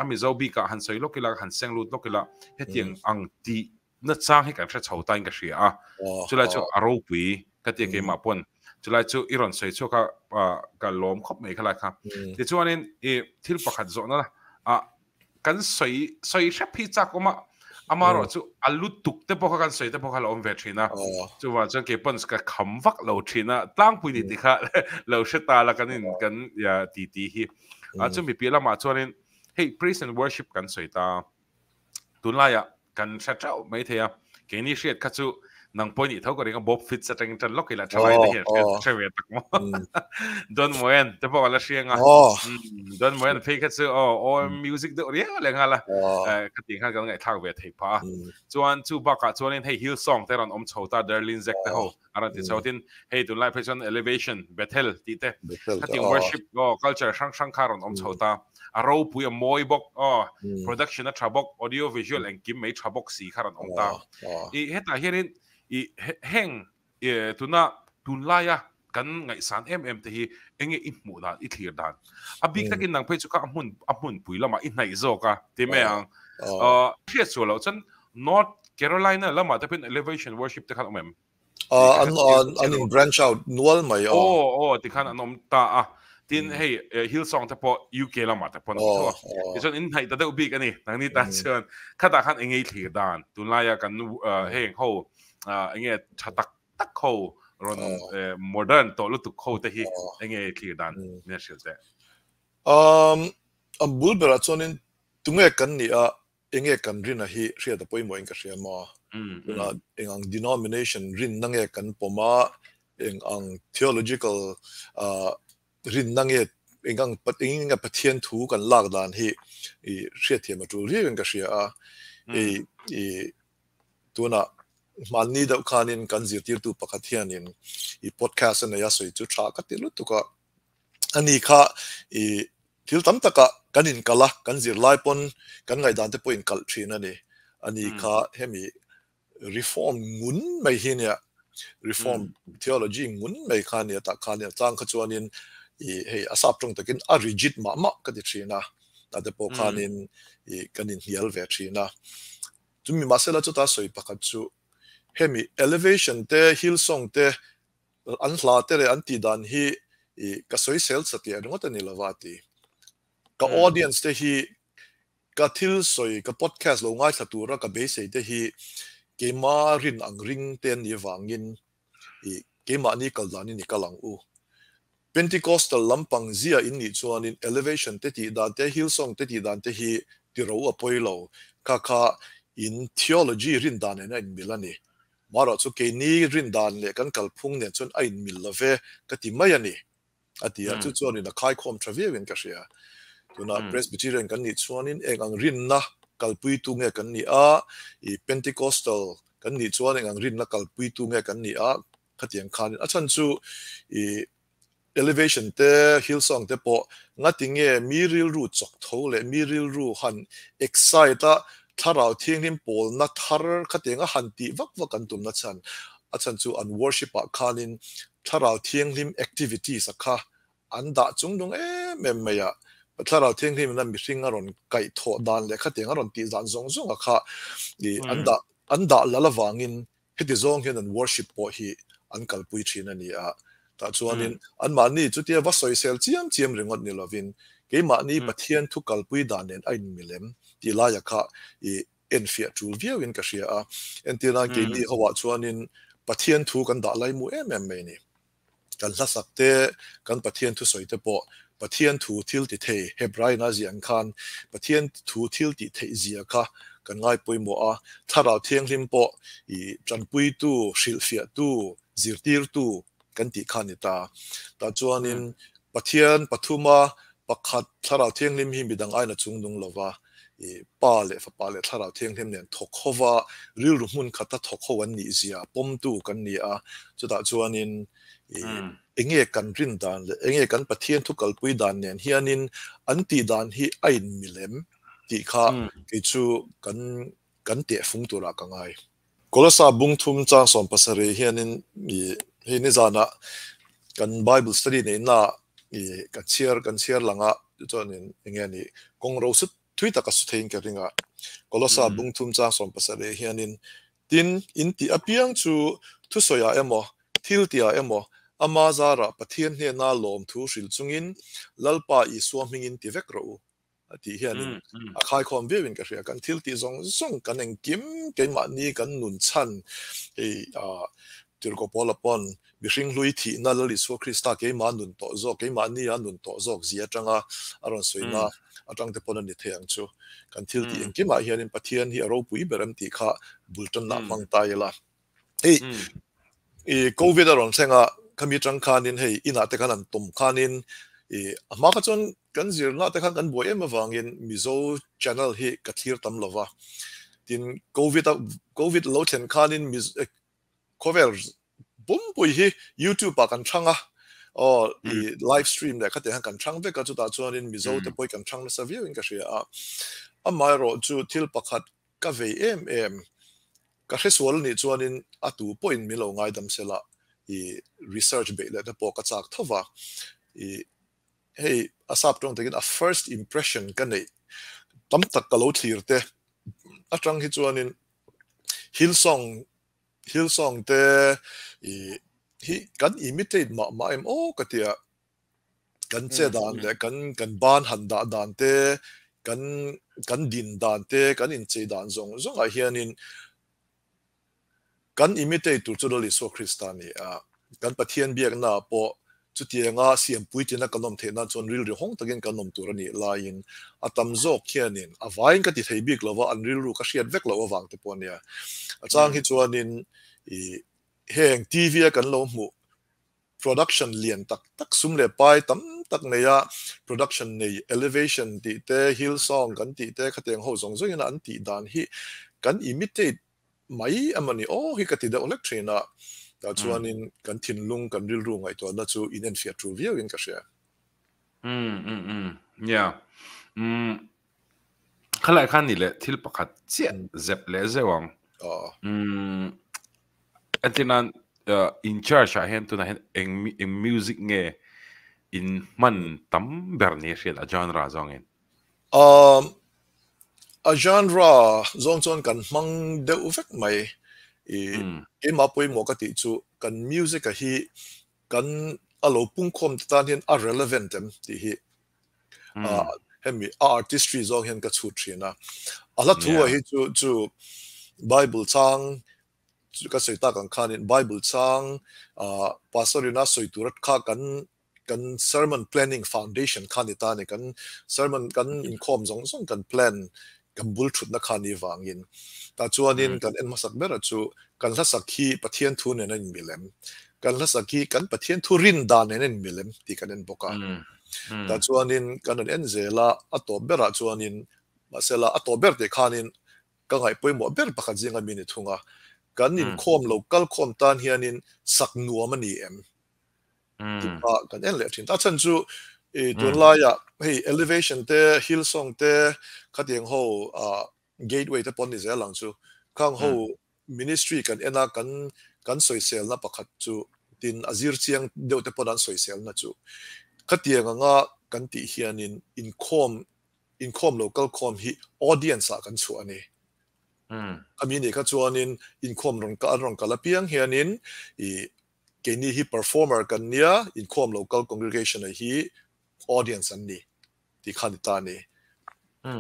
a Mizo bikah han sawi lawk ila, han seng lut lawk ila, hetiang ang tih na chang hi kan hre chho tain ka hria a. Chulai chu a ropui ka tia keimah pawn. Chulai chu i rawn sawi chhuak a, ka lawm khawp mai khalai kha. Tichuanin i thil pakhat zawhna ah kan sawi sawi hrep hi chak awm a, amaherawh chu a lutuk te pawh kha kan sawi te pawh kha la awm ve thin a. Chuvang chuan kei pawn ka kham vak lo thin a, tlangpui ni tih kha lo hre ta la kan in kan titi hi. A chumi piah lamah chuanin hei praise and worship kan sawi ta tunlaiah kan hre teuh mai thei a keini hriat kha chu nang pawh nih tho ka ring a Bob Fitts atangin tan lawk ila thalai te hian hriat hre ve tak maw Don Moen te pawh ala hriang a Don Moen phei kha chu aw aw music deuh riau leh nghal a khatiang khan kan ngaihthlak ve thei phah a chuan chu bakah chuanin hei Hillsong te rawn awm chho ta Darlene Zech te ho a rawn ti chho tin hei tunlai phei chuan elevation Bethel tih te khatiang worship aw culture hrang hrang kha rawn awm chho ta a ropui a mawi bawk aw production a tha bawk audio visual engkim mai tha bawk si kha rawn awm ta i hetah hianin i heng tuna tunlaia kan ngaihsan em em te hi enge i hmuh dan i thlir dan a bik takin nang phei chu kha a hmun a hmunpui lamah i hnaih zawk a ti mai ang hriat sual loh chuan North Carolina lamah te pawhin elevation worship te khan awm em? An an in branch out nual mai a. Aw aw tikhan an awm ta a. Tin hei Hillsong te pawh UK lamah te pawh an awm tho a. Tichuan in hnaih ta deuh bik a ni. Nangni tan chuan khatah khan eng ngei thlir dan tunlaia kan heng ho eng nge tha tak tak ho rawn modern tawh lutuk ho te hi eng nge thlir dan min hrilh teh. Um a bul berah chuanin tunge kan nih a. Enge kan rinna hi hriat a pawimawh in ka hria maw? Tunah eng ang denomination rinna nge kan pawm a, eng ang theological rinna nge, eng ang eng nge Pathian thu kan lak dan hi i hriatthiam a tul viau in ka hria a. I i tunah hmanni deuh khanin kan zirtirtu pakhat hianin i podcast a nei a sawi chu tha ka ti lutuk a. Ani kha i thil tam takah kan inkalh a, kan zirlai pawn kan ngaihdan te pawh inkalh thin a ni. Ani kha hemi reform ngun mai hi nia, reform theology ngun mai kha nia tah khan a chang kha chuanin i hei a sap tawng takin a rigid mah mah ka ti thin a, tah te pawh khanin i kan inhnial ve thin a. Chumi mahsela chuta sawi pakhat chu hemi elevation te, hillsong te An hla te leh an tih dan hi i ka sawisel satliah ringawt a ni lova a ti. Ka audience te hi ka thil sawi, ka podcast lo ngaithla tura ka beisei te hi keima rin ang ring te an nih avangin i keimahni kal danin i kal ang u. Pentecostal lampang zia in nih chuanin elevation te tih dan te, Hillsong te tih dan te hi ti ro a pawi lo. Kha kha in theology rin dan nen a inmil a ni. Marawh chu keini rin dan leh kan kalphung nen chuan a inmil lo ve ka ti mai a ni, a ti a. Chu chuanin a khaikhawm tha viauin ka hria. Tunah Presbyterian kan nih chuanin eng ang rinna kalpuitu nge kan nih a, i Pentecostal kan nih chuan eng ang rinna kalpuitu nge kan nih a, khatiang khanin a chhan chu i Elevation te, Hillsong te pawh ngati nge mi rilru chawk tho leh mi rilru han excite a, thlarau thianghlim pawlna thar khatiang a han tih vak vak an tumna chhan a chhan chu an worship ah khanin thlarau thianghlim activities a kha an dah chung nung em em mai a, thlarau thianghlim in a mihring a rawn kaih thawh dan leh khatiang a rawn tih dan zawng zawng a kha ih an dah an dah lal avangin Heti zawng hian an worship pawh hi an kalpui thin a ni a, tah chuanin anmahni chutia va sawisel chiam chiam ringawt ni lovin keimahni Pathian thu kalpui dan nen a inmilem tih laia kha i enfiah tul viauin ka hria a. Entirnan keini hoah chuanin Pathian thu kan dah laimu em em mai a ni. Kan hlasak te, kan Pathian thusawi te pawh Pathian thu thil ti thei, Hebrain a ziah ang khan Pathian thu thil tih theih zia kha kan ngai pawimawh a, Thlarau Thianghlim pawh i tanpuitu, hrilhfiahtu, zirtirtu kan tih kha a ni ta. Tah chuanin Pathian pathuma pakhat Thlarau Thianghlim hi midang aina chungnung lova i Pa leh Fapa leh Thlarau Thianghlim nen thawk ho va, rilru hmun khata thawk ho an nih zia pawmtu kan ni a, chutah chuanin i enge kan rin dan leh enge kan Pathian thu kalpui dan nen hianin an tih dan hi a inmilem tih kha kei chu kan kan tehfung turah ka ngai. Kolosa bung thum chang 70 hianin i hei nizanah kan Bible study neihna i ka chhiar kan chhiar lang a, chuanin enge ni kawng ro sut thui taka su theiin ka ring a. Kolosa bung thum chang 70 hianin tin in tih apiang chu thusawiah emaw thil tihah emaw ama zarah Pathian hnena lawmthu hrilh chungin Lalpa Isua hmingin ti vek rawh u. A tih hianin a khaikhawm viauin ka hria. Kan thil tih zawng zawng kan engkim keimahni kan nun chhan hei Tirhkoh Paula pawn mihring hlui thihna Lal Isua Krista keimah nun tawh zawk, keimahni a nun tawh zawk zia atanga a rawn sawina atang te pawn a ni thei ang chu. Kan thil tih engkimah hianin Pathian hi a ropui ber em tih kha bul tanna hmang ta ila. Hei i Covid a rawn thleng a, khami atang khanin hei inah te khan an tawm khanin i a hma kha chuan kan zirna te khan kan buai em avangin Mizo channel hi ka thlir tam lova. Tin Covid a Covid lo thlen khanin Mizo khawvel pumpui hi YouTube ah kan thang a, aw i live stream leh khatiang khan kan thang vek a, chutah chuanin Mizo te pawh hi kan thang nasa viauin ka hria a. Amaherawhchu thil pakhat ka vei em em Ka hresual anih chuanin a tu pawhin min lo ngaidam sela i research beih leh te pawh ka chak tho va. I hei a sap tawng takin a first impression ka neih tam tak ka lo thlir te atang hi chuanin Hillsong Hillsong te i hi kan imitate mah mah em aw ka tia. Kan che dan leh kan kan ban han dah dan te, kan kan din dan te, kan inchei dan zawng zawngah hianin kan imitate tur chu Lal Isua Krista a ni a. Kan Pathian biaknaah pawh Chutianga siam puitlina kan awm theih nan chuan rilru hawng takin kan awm tur a nih laiin a tam zawk hianin a vaiin ka ti thei bik lo va, an rilru ka hriat vek loh avang te pawh a nia. A chang hi chuanin ih heng TV a kan lo hmuh production lian tak tak sum leh pai tam tak neia production nei elevation tih te Hillsong kan tih te khatiang ho zawng zawngin an tih dan hi kan imitate mai emawni aw hi ka ti deuh hlek thin a, tah chuanin kan thinlung kan rilru ngaihtuahna chu in enfiah tul viauin ka hria. Umm umm umm yeah umm khalai khan ni leh thil pakhat chiah zep leh zeuh ang. Umm entirnan in church ah hian tunah hian eng eng music nge in hman tam ber ni a hriat a genre zawngin? Um a genre zawng chuan kan hmang deuh vek mai. I keimah pawimawh ka tih chu kan music a hi kan a lo pungkhawm te tan hian a relevant em tih hi hemi a artistry zawng hian ka chhut thin a. A hla thu a hi chu chu Bible chang ka sawi tak ang khanin Bible chang pastor ina sawi tur kha kan kan sermon planning foundation kha ni ta ni kan sermon kan inkhawm zawng zawng kan plan kan bul thutna kha ni vangin ta chuanin kan en hmasak bera chu kan hlasak hi Pathian thu nen a inmilem kan hlasak hi kan Pathian thu rin dan nen a inmilem tih kan en bawk a ta chuanin kan rawn en zel a a tawp berah chuanin mahsela a tawp ber tih khanin ka ngaih pawimawh ber pakhat zinga mi ni thung a kan inkhawm lo kalkhawm tan hianin sak nuam a ni em tih kha kan en leh thin. A chhan chu i tunlaiah hei elevation te hillsong te khatiang ho ah gateway te pawh an ni zel ang chu. Khang ho ministry kan en a kan kan sawiselna pakhat chu tin a zir chiang deuh te pawn an sawiselna chu khatiang anga kan tih hianin inkhawm inkhawm lo kalkhawm hi audience ah kan chhuah a ni. Khami nih kha chuanin inkhawm rawn an rawn kal apiang hianin i Keini hi performer kan nia, inkhawm local congregation a hi audience an ni tih kha ni ta a ni.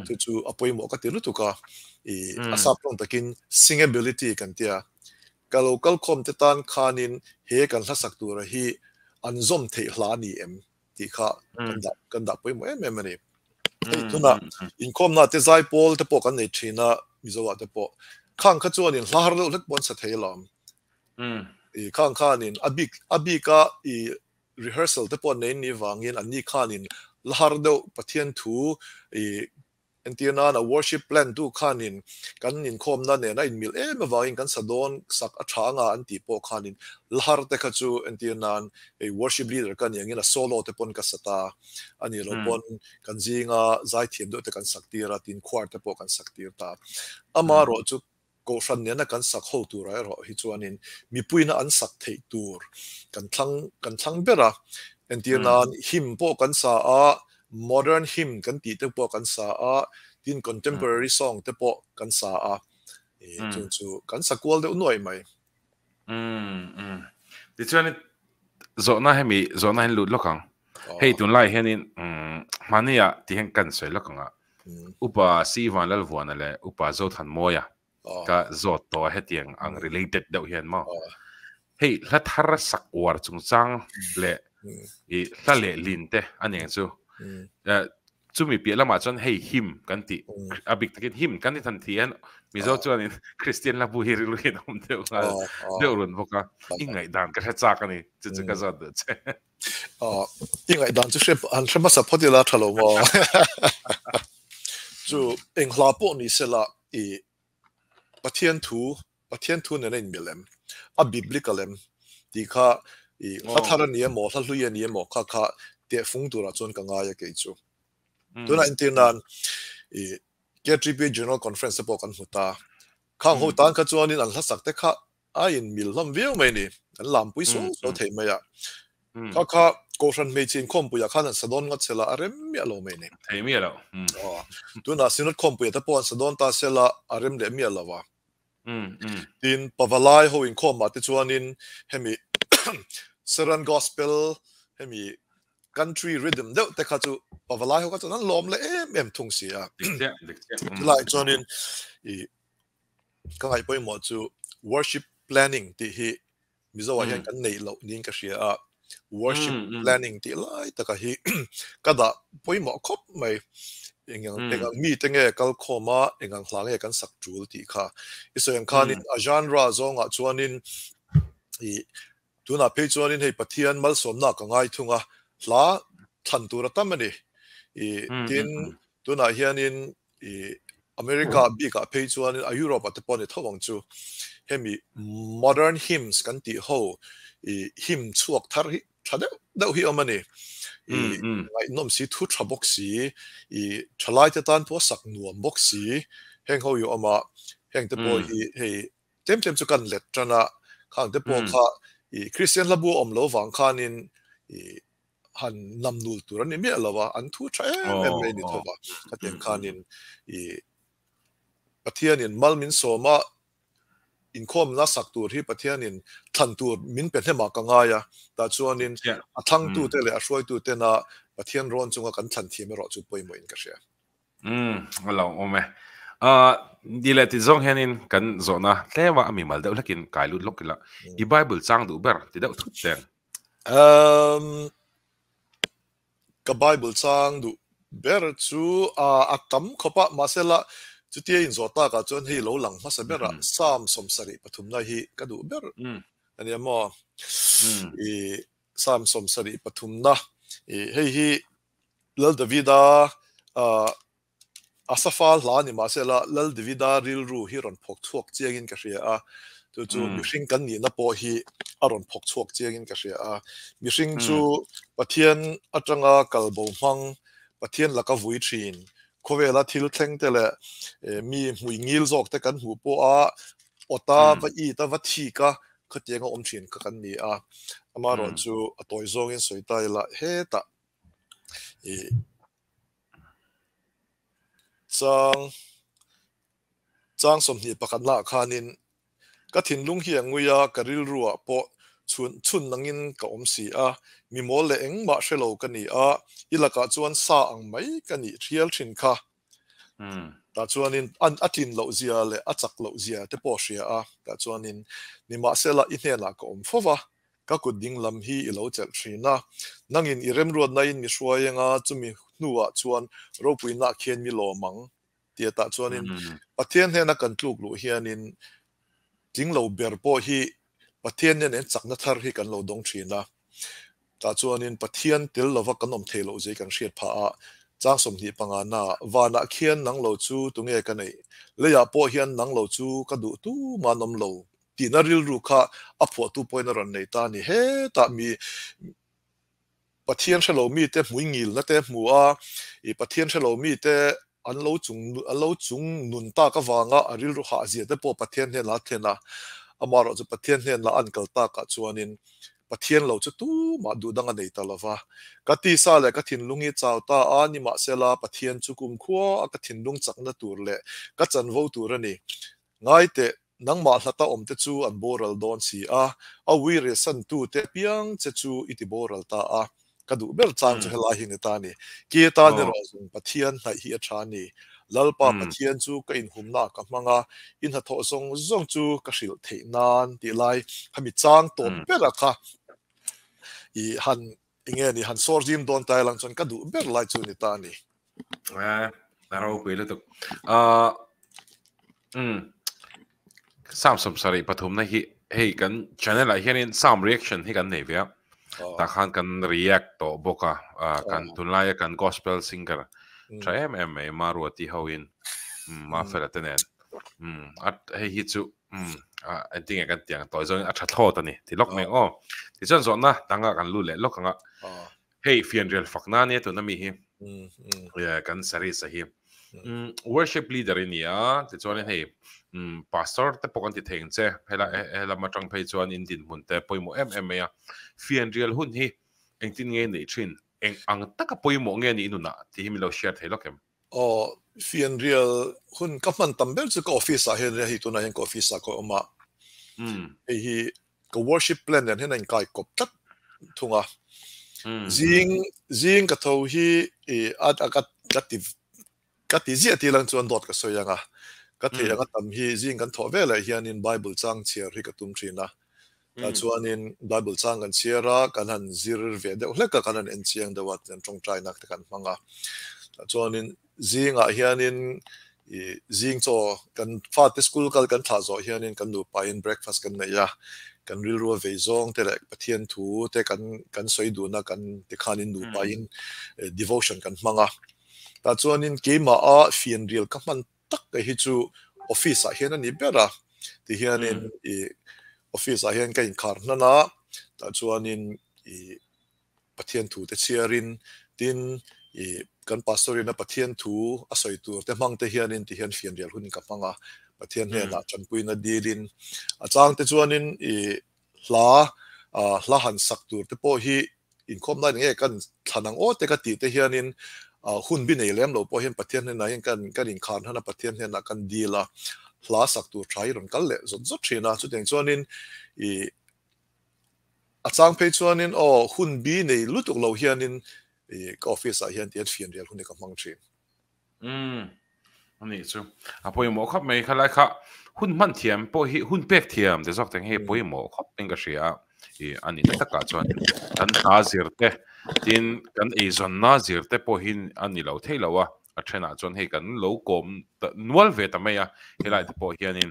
Chu chu a pawimawh ka ti lutuk a, i a sap tawng takin singability kan tia. Ka local khawm te tan khanin he kan hlasak tura hi an zawm theih hla ni em tih kha kan dah kan dah pawimawh em em a ni. Hei tunah inkhawmna te zaipawl te pawh kan nei thin a, Mizo ah te pawh. Khang kha chuanin hla har deuh hlek pawh an sa thei alawm. I khang khanin a bik a bika i rehearsal te pawh nei ni vangin an ni khanin la har deuh Pathian thu i entir nan a worship plan tu khanin kan inkhawmna nen a inmil em avangin kan sa dawn sak a tha anga an tih pawh khanin la har te kha chu entir nan hei worship leader ka ni angin a solo te pawn ka sa ta a nih loh pawn kan zinga zaithiam deuh te kan sak tir a tin choir te pawh kan sak tir ta. Amaherawhchu Kohhran nena kan sak ho turah erawh hi chuanin mipuina an sak theih tur kan thlang kan thlang ber a. Entir nan hymn pawh kan sa a, modern hymn kan tih te pawh kan sa a, tin contemporary song te pawh kan sa a, chung chu kan sa kual deuh nuai mai. Tichuan zawhna hemi zawhna hian lut lawk ang. Hei tunlai hianin hmania ti hian kan sawi lawk ang a. Upa Sivan Lalvuana leh Upa Zothanmawia ka zawt tawh a hetiang ang related deuh hian maw. Hei hla thar sak uar chungchang leh i hla leh lin te a ni ang chu. Chumi piah lamah chuan hei hymn kan tih a bik takin hymn kan ti than thi hian Mizo chuanin Kristian hla bu hi rilru hian a awm deuh nghal deuh run bawk a. I ngaihdan ka hre chak a ni chu chu ka zawt duh che. I ngaihdan chu hre an hre hmasa phawt ila tha lo maw? Chu eng hla pawh ni sela i Pathian thu Pathian thu nen a inmil em? A biblical em? Tih kha i hla thar a ni emaw hla hlui a ni emaw kha kha tehfung turah chuan ka ngai a kei chu. Tunah entir nan i KTP General Conference te pawh kan hmu ta. Khang ho tan kha chuanin an hlasak te kha a in mil hlawm viau mai ni. An lampui suau suau thei mai a. Kha kha Kohhran hmeichhe inkhawmpuiah khan an sa dawn ngawt sela a rem miah lo mai ni. Thei miah lo. Tunah Synod khawmpuiah te pawh an sa dawn ta sela a rem leh miah lo a. Tin, Pavalai ho inkhawmah te chuanin hemi Saran Gospel hemi country rhythm deuh te kha chu Pavalai ho kha chuan an lawm leh em em thung si a. Dik chiah, dik chiah. Chulaiah chuanin i Ka ngaih pawimawh chu worship planning tih hi Mizo ah hian kan neih loh niin ka hria a. Worship planning tih lai taka hi ka dah pawimawh khawp mai. Engang engang mite nge kal khawm a, engang hla nge kan sak tul tih kha. I sawi ang khanin a genre zawngah chuanin ih tunah phei chuanin hei Pathian malsawmna ka ngai thung a, hla thlan tur a tam a ni. Ih tin tunah hianin ih America bikah phei chuanin a Europe ah te pawh a ni tho ang chu hemi modern hymns kan tih ho ih hymn chhuak thar hi tha deuh deuh hi awm a ni. Ih ngaihnawm si thu tha bawk si ih thalai te tan pawh sak nuam bawk si heng ho hi awm a heng te pawh hi hei tlem tlem chu kan let tan a khang te pawh kha ih Kristian hla bu a awm lo vang khanin ih han nam nul tur an ni miah lo a, an thu tha em em mai ni tho va, khatiang khanin i Pathianin mal min sawm a, inkhawmna sak tur hi Pathianin thlan tur min pe hnem ah ka ngai a, tah chuanin a thangtute leh a hruaitutena Pathian rawn chunga kan thlan thiam erawh chu pawimawhin ka hria. Umm a lo awm e. Ah ni leh ti zawng hianin kan zawhna tlema a mimal deuh hlekin kai lut lawk ila i Bible chang duh ber ti deuh thut teng. Um ka Bible chang duh ber chu a tam khawp a mahse la chutia inzawh takah chuan hei lo lang hmasa berah Psalm 73 hi ka duh ber a nia maw. I Psalm 73 i hei hi Lal Davida a safa hla ni mahsela Lal Davida rilru hi rawn phawk chhuak chiangin ka hria a, chu chu mihring kan nihna pawh hi a rawn phawk chhuak chiangin ka hria a. Mihring chu Pathian atanga kal bo hmang, Pathian laka vui thin, khawvela thil thleng te leh mi hmui ngil zawk te kan hmuh pawh a awta va it a va thik a khatiang a awm thin kha kan ni a. Amaherawhchu a tawi zawngin sawi ta ila hetah I chang chang 21 ah khanin ka thinlung hi a ngui a, ka rilru ah pawh chhun chhun nangin ka awm si a, mi mawl leh engmah hre lo ka ni a, i lakah chuan sa ang mai ka nih thial thin kha. Tah chuanin a tlin loh zia leh a chak loh zia te pawh a hria a, tah chuanin nimahsela i hnenah ka awm fo va, ka kut ding lam hi i lo chelh thin a, nangin i remruatnain mi hruai anga chumi hnuah chuan ropuinaah khian mi lawm ang tia tah chuanin Pathian hnena kan tluk luh hianin tling lo ber pawh hi Pathian nen en chakna thar hi kan lo dawng thin a, tah chuanin Pathian tel lova kan awm thei loh zia kan hriat phah a, chang 25 na vanah khian nang lo chu tunge ka neih, leiah pawh hian nang lo chu ka duh tumah an awm lo tihna rilru kha a phuahtu pawhin a rawn nei ta a ni. Hetah mi Pathian hre lo mite hmui ngilna te hmu a, i Pathian hre lo mite an lo chung an lo chung nun tak avanga a rilru hah zia te pawh Pathian hnenah a thlen a, amaherawh chu Pathian hnenah an kal takah chuanin Pathian lo chu tumah duhdang a nei ta lova. Ka tisa leh ka thinlung hi chau ta a, nimahsela Pathian chu kumkhua a ka thinlung chakna tur leh ka chanvo tur a ni. Ngaiteh, nangmah hlata awmte chu an boral dawn si a, a uire santute apiang che chu i ti boral ta a. Ka duh ber chang chu helai hi ni ta a ni. Ki atan erawh zawng Pathian hnaih hi a tha a ni. Lalpa Pathian chu ka inhumnaah ka hmang a, i hnathawh zawng zawng chu ka hrilh theih nan tih lai khami chang tawp bera kha i han Enge ni han sawr zim dawn ta ilang chuan ka duh ber lai chu ni ta a ni. Eh, a ropui lutuk. Uh, mm, Sam 73 na hi hei kan channel ah hianin Sam reaction hi kan nei ve a. Oh. Ta khan kan react to bawk a. Uh, kan oh. tunlaia kan gospel singer mm. tha em em mai Maruati hoin mm, ma fela te nen. Mm, at hei hi chu Um, a engtin nge kan tiang tawi zawngin a tha thlawt a ni ti lawk mai aw. Tichuan zawhna danga kan lut leh lawk anga. Hei fianrial fakna ania tuna mi hi. Kan series a hi. Worship leader i ni a, tichuanin hei pastor te pawh kan ti thei ang che. Hela helam atang phei chuan in dinhmun te pawimawh em em mai a. Fianrial hun hi engtin nge neih thin? Eng ang taka pawimawh nge ni i nunah tih hi min lo share thei lawk em? Aw, fianrial hun ka hman tam ber chu ka office ah hian hei tunah hian ka office ah ka awm a. Hei hi ka worship plan nen hian a inkai kawp tlat thung a. Zing zing ka tho hi i a ka ka ti ka ti ziah tih lang chuan dawt ka sawi ang a. Ka thei anga tam hi zing kan thawh veleh hianin Bible chang chhiar hi ka tum thin a. Tah chuanin Bible chang kan chhiar a, kan han zir ve deuh hlek a, kan han en chiang deuh a, tichuan tawngtaina te kan hmang a. Tah chuanin zingah hianin ih zing chaw kan fate school kal kan thlah zawh hianin kan nupain breakfast kan neih a, kan rilru a vei zawng te leh Pathian thu te kan kan sawi dun a, kan tikhanin nupain devotion kan hmang a. Tah chuanin keimaha fianrial ka hman tak te hi chu office ah hian a ni ber a ti hianin ih office ah hian ka inkhar hnan a tah chuanin ih Pathian thu te chhiarin tin ih kan pastor in a Pathian thu a sawi tur te hmang te hianin ti hian fianrial hun ka hmang a Pathian hnenah tanpuina dilin a chang te chuanin ih hla ah hla han sak tur te pawh hi inkhawm lai nge kan thlan ang aw te ka tih te hianin hun bi nei lem lo pawh hian Pathian hnenah hian kan kan inkhar hnan a Pathian hnenah kan dil a hla sak tur tha hi rawn kal leh zawt zawt thin a chutiang chuanin ih a chang phei chuanin aw hun bi nei lutuk lo hianin ih ka office ah hian tihian fianrial hun hi ka hmang thin. Umm ani chu a pawimawh khawp mai khalai kha hun hman thiam pawh hi hun pek thiam te zawk teng hei pawimawh khawp in ka hria a i ani na takah chuan kan hna zir te tin kan eizawnna zir te pawh hi ani lo thei lo a a thenah chuan hei kan lo kawm nual ve ta mai a helai te pawh hianin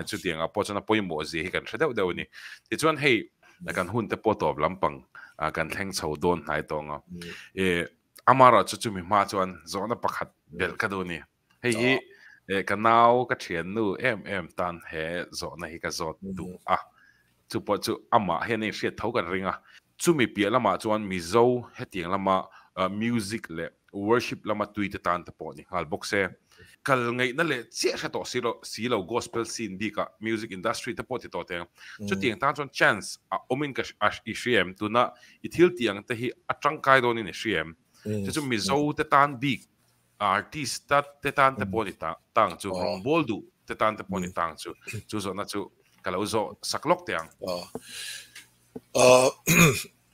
chutiangah pawh chuan a pawimawh zia hi kan hre deuh deuh a ni tichuan hei kan hun te pawh tawp lampang kan thleng chho dawn hnai tawng a e Amara chu chumi hma chuan zawhna pakhat belh ka duh a ni. Hei hi ka nau ka thiannu em em tan he zawhna hi ka zawt duh a. Chu pawh chu amah hian a inhriat tho kan ring a. Chumi piah lamah chuan Mizo hetiang lama music leh worship lama tuite tan te pawh ni nghal bawk se. Kal ngaihna leh chiah hre tawh si lo si lo gospel scene bikah music industry te pawh ti tawh teng. Chutiang tan chuan chance a awmin ka i hria em? Tuna i thil tih ang te hi a tangkai dawnin i hria em? Chu chu Mizo te tan bik artist ta te tan te pawh ni ta tang chu rawngbawl duh te tan te pawh ni tang chu chu zawhna chu ka lo zawh sak lawk teh ang.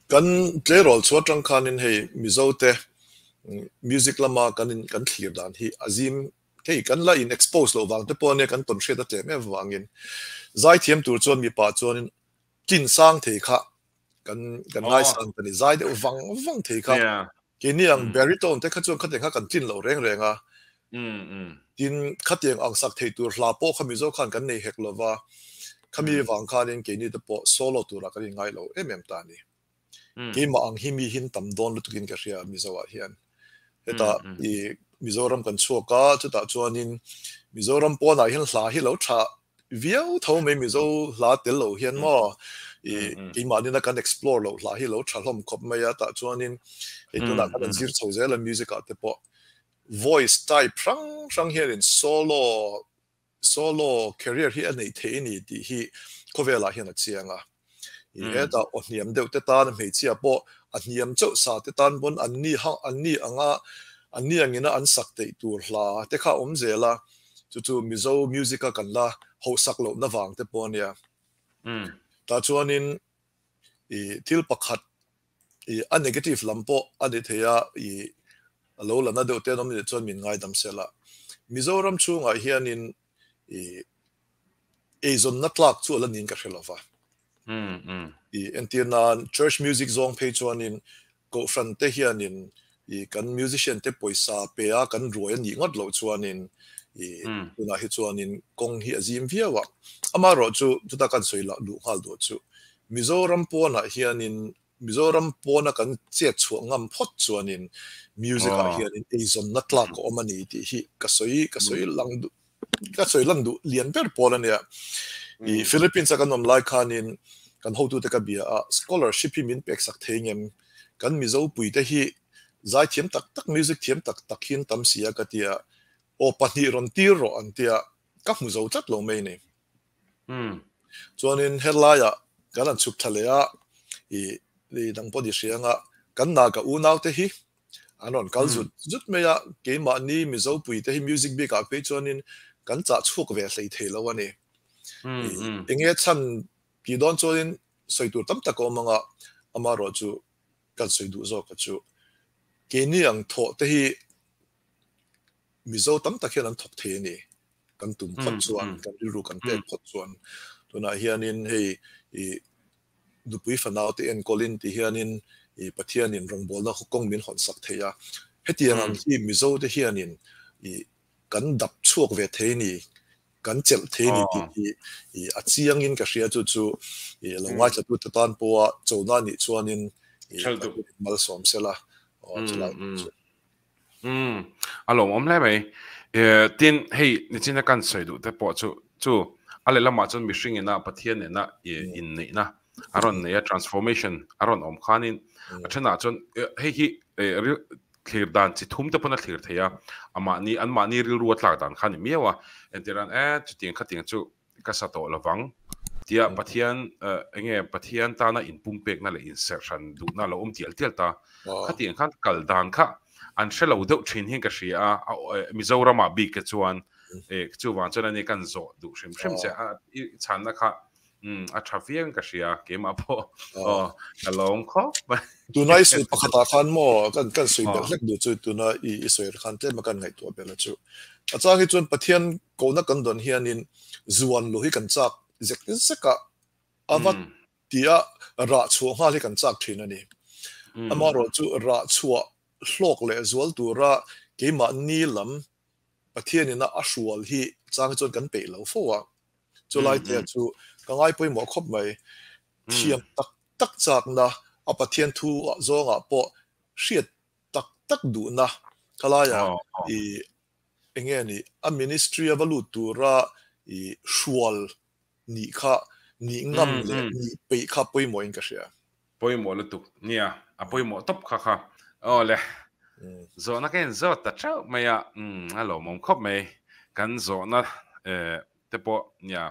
Kan tleirawl chhuat atang khanin hei Mizo te music lama kan in kan thlir dan hi a zim hei kan la in expose loh vang te pawh ania kan tawn hriat a tlem em avangin zaithiam tur chuan mipa chuanin tlin sang thei kha kan kan ngaisang ta ni zai deuh vang vang thei kha keini ang baritone te kha chuan khatiang kha kan tlin loh reng reng a tin khatiang ang sak thei tur hla pawh kha Mizo khan kan nei hek lova khami vang khanin keini te pawh solo turah kan inngai lo em em ta a ni. Keimah ang hi mi hin tam dawn lutukin ka hria Mizo ah hian. Hetah i Mizoram kan chhuak a chutah chuanin Mizoram pawnah hian hla hi lo tha viau tho mai Mizo hla tel lo hian maw i keimahni na kan explore loh hla hi lo tha hlawm khawp mai a tah chuanin hei tunah khan an zir chho zel a music ah te pawh voice type hrang hrang hianin solo solo career hi a neih theih a ni tih hi khawvelah hian a chiang a i hetah aw hniam deuh te tan hmeichhia pawh a hniam chauh sa te tan pawn an ni an ni anga an ni angina an sak theih tur hla te kha a awm zel a chu chu Mizo music a kan la hauhsak lohna vang te pawh a nia. Tah chuanin i thil pakhat i a negative lam pawh a ni thei a i a lo la na deuh te an awm nih chuan min ngaidam sel a. Mizoram chhungah hianin i eizawnna tlak chu a la niin ka hre lo va. I entir nan church music zawng phei chuanin kohhran te hianin i kan musician te pawisa pe a kan ruai a nih ngawt loh chuanin i tunah hi chuanin kawng hi a zim viau a. Amaherawh chu chuta kan sawi lah duh nghal duh chu Mizoram pawnah hianin Mizoram pawna kan chet chhuah ngam phawt chuanin music ah hianin eizawnna tlak a awm a ni tih hi ka sawi ka sawi lang duh ka sawi lang duh lian ber pawl a nia. I Philippines a kan awm lai khanin kan hotute ka bia a scholarship hi min pek sak thei ngem kan Mizo puite hi zaithiam tak tak music thiam tak tak hi an tam si a ka tia aw pahnih rawn tir rawh an tia ka hmu zo tlat lo mai ni. Chuanin helaiah kan han chhuk thla leh a, i dang pawh ni hria anga kan Naga unaute hi an rawn kal zut zut mai a, keimahni Mizo puite hi music bikah phei chuanin kan chah chhuak ve hlei thei lo a ni. Enge chhan tih dawn chuanin sawi tur tam tak a awm anga amaherawh chu kan sawi duh zawk a chu keini ang thawh te hi Mizo tam tak hian an thawk thei a ni. Kan tum phawt chuan, kan rilru kan pek phawt chuan tunah hianin hei i nupui fanau te enkawlin ti hianin i Pathianin rawngbawlna kawng min hawn sak thei a. Hetiang ang hi Mizo te hianin i kan dap chhuak ve thei ni, kan chelh thei ni tih hi i a chiangin ka hria chu chu i lo ngaithla te tan pawha chona nih chuanin i Pathianin malsawm sela aw chulai chu. Umm a lawmawm hle mai. Tin, hei nichina kan sawi duh te pawh chu chu a lehlamah chuan mihring ina Pathian nena inneihna a rawn nei a, transformation a rawn awm khanin a thenah chuan hei hi thlir dan chi thum te pawn a thlir thei a, amahni anmahni rilru a tlak dan kha a ni miau a, entirhan e chutiang khatiang chu ka sa tawh lovang tia Pathian enge Pathian tana inpumpekna leh inserhran duhna a lo awm tial tial ta. Khatiang khan kal dan kha an hre lo deuh thin hian ka hria a, Mizoramah bik te chuan chuvang chuan ani kan zawh duh hrim hrim che a, i chhanna kha a tha viau in ka hria keimah pawh aw ka lawm khawp mai. Tuna i sawi pakhatah khan maw kan kan sawi belh hlek duh chu tuna i sawi khan tlem a kan ngaihtuah belh a chu. A chang hi chuan Pathian Kohna kan dawn hianin zuan luh hi kan chak zek zek a, a va tia rah chhuah nghal hi kan chak thin a ni. Amaherawhchu rah chhuah hlawk leh zual tura keimahni lam Pathianina a hrual hi chang hi chuan kan peih lo fo a. Chulai te chu ka ngai pawimawh khawp mai. Thiam tak tak chakna a Pathian thu zawngah pawh hriat tak tak duhna khalaia i eng nge ni a ministry a va lut tura i hrual nih kha nih ngam leh nih peih kha pawimawh in ka hria. Pawimawh lutuk nia a pawimawh tawp kha kha aw le zawhna ka in zawt ta theuh mai a a lawmawm khawp mai kan zawhna te pawh nia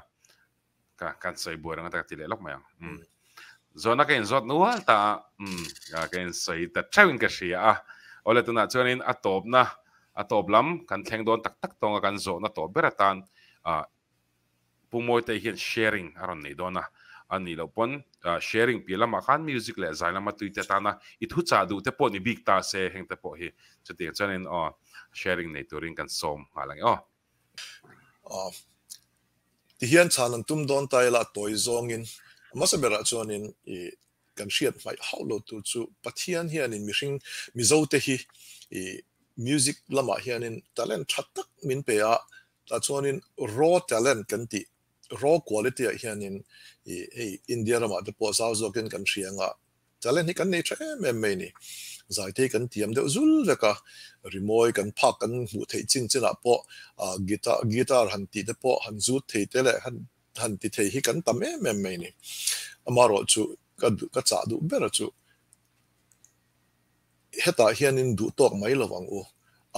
ka kan sawi buai reng ata ka ti leh lawk mai ang. Um. Zawhna ka inzawt nual ta a, um, ka insawi ta theuhin ka hria a. Awle tunah chuanin a tawpna, a tawp lam kan thleng dawn tak tak tawnga kan zawhna tawp ber atan ah Pu Mawitei hian sharing a rawn nei dawn a, a nih loh pawn sharing piah lamah khan music leh zai lama tuite atana i thu chah duh te pawh ni bik ta se heng te pawh hi chutiang chuanin aw sharing nei turin kan sawm nghal ang e aw. Tihian chhan an tum dawn ta ila tawi zawngin a hmasa berah chuanin i kan hriat hmaih hauh lo tur chu Pathian hianin mihring Mizote hi i music lamah hianin talent tha tak min pe a, tah chuanin raw talent kan tih raw quality ah hianin i hei India ramah te pawh zau zawkin kan hria anga Talent hi kan nei tha em em mai ni. Zaite hi kan tiam deuh zul vek a, rimawi kan phak kan hmuh theih chin chinah pawh guitar guitar han tih te pawh han zut thei te leh han han ti thei hi kan tam em em mai ni. Amaherawh chu ka ka chah duh ber chu hetah hianin duh tawk mai lo ang u.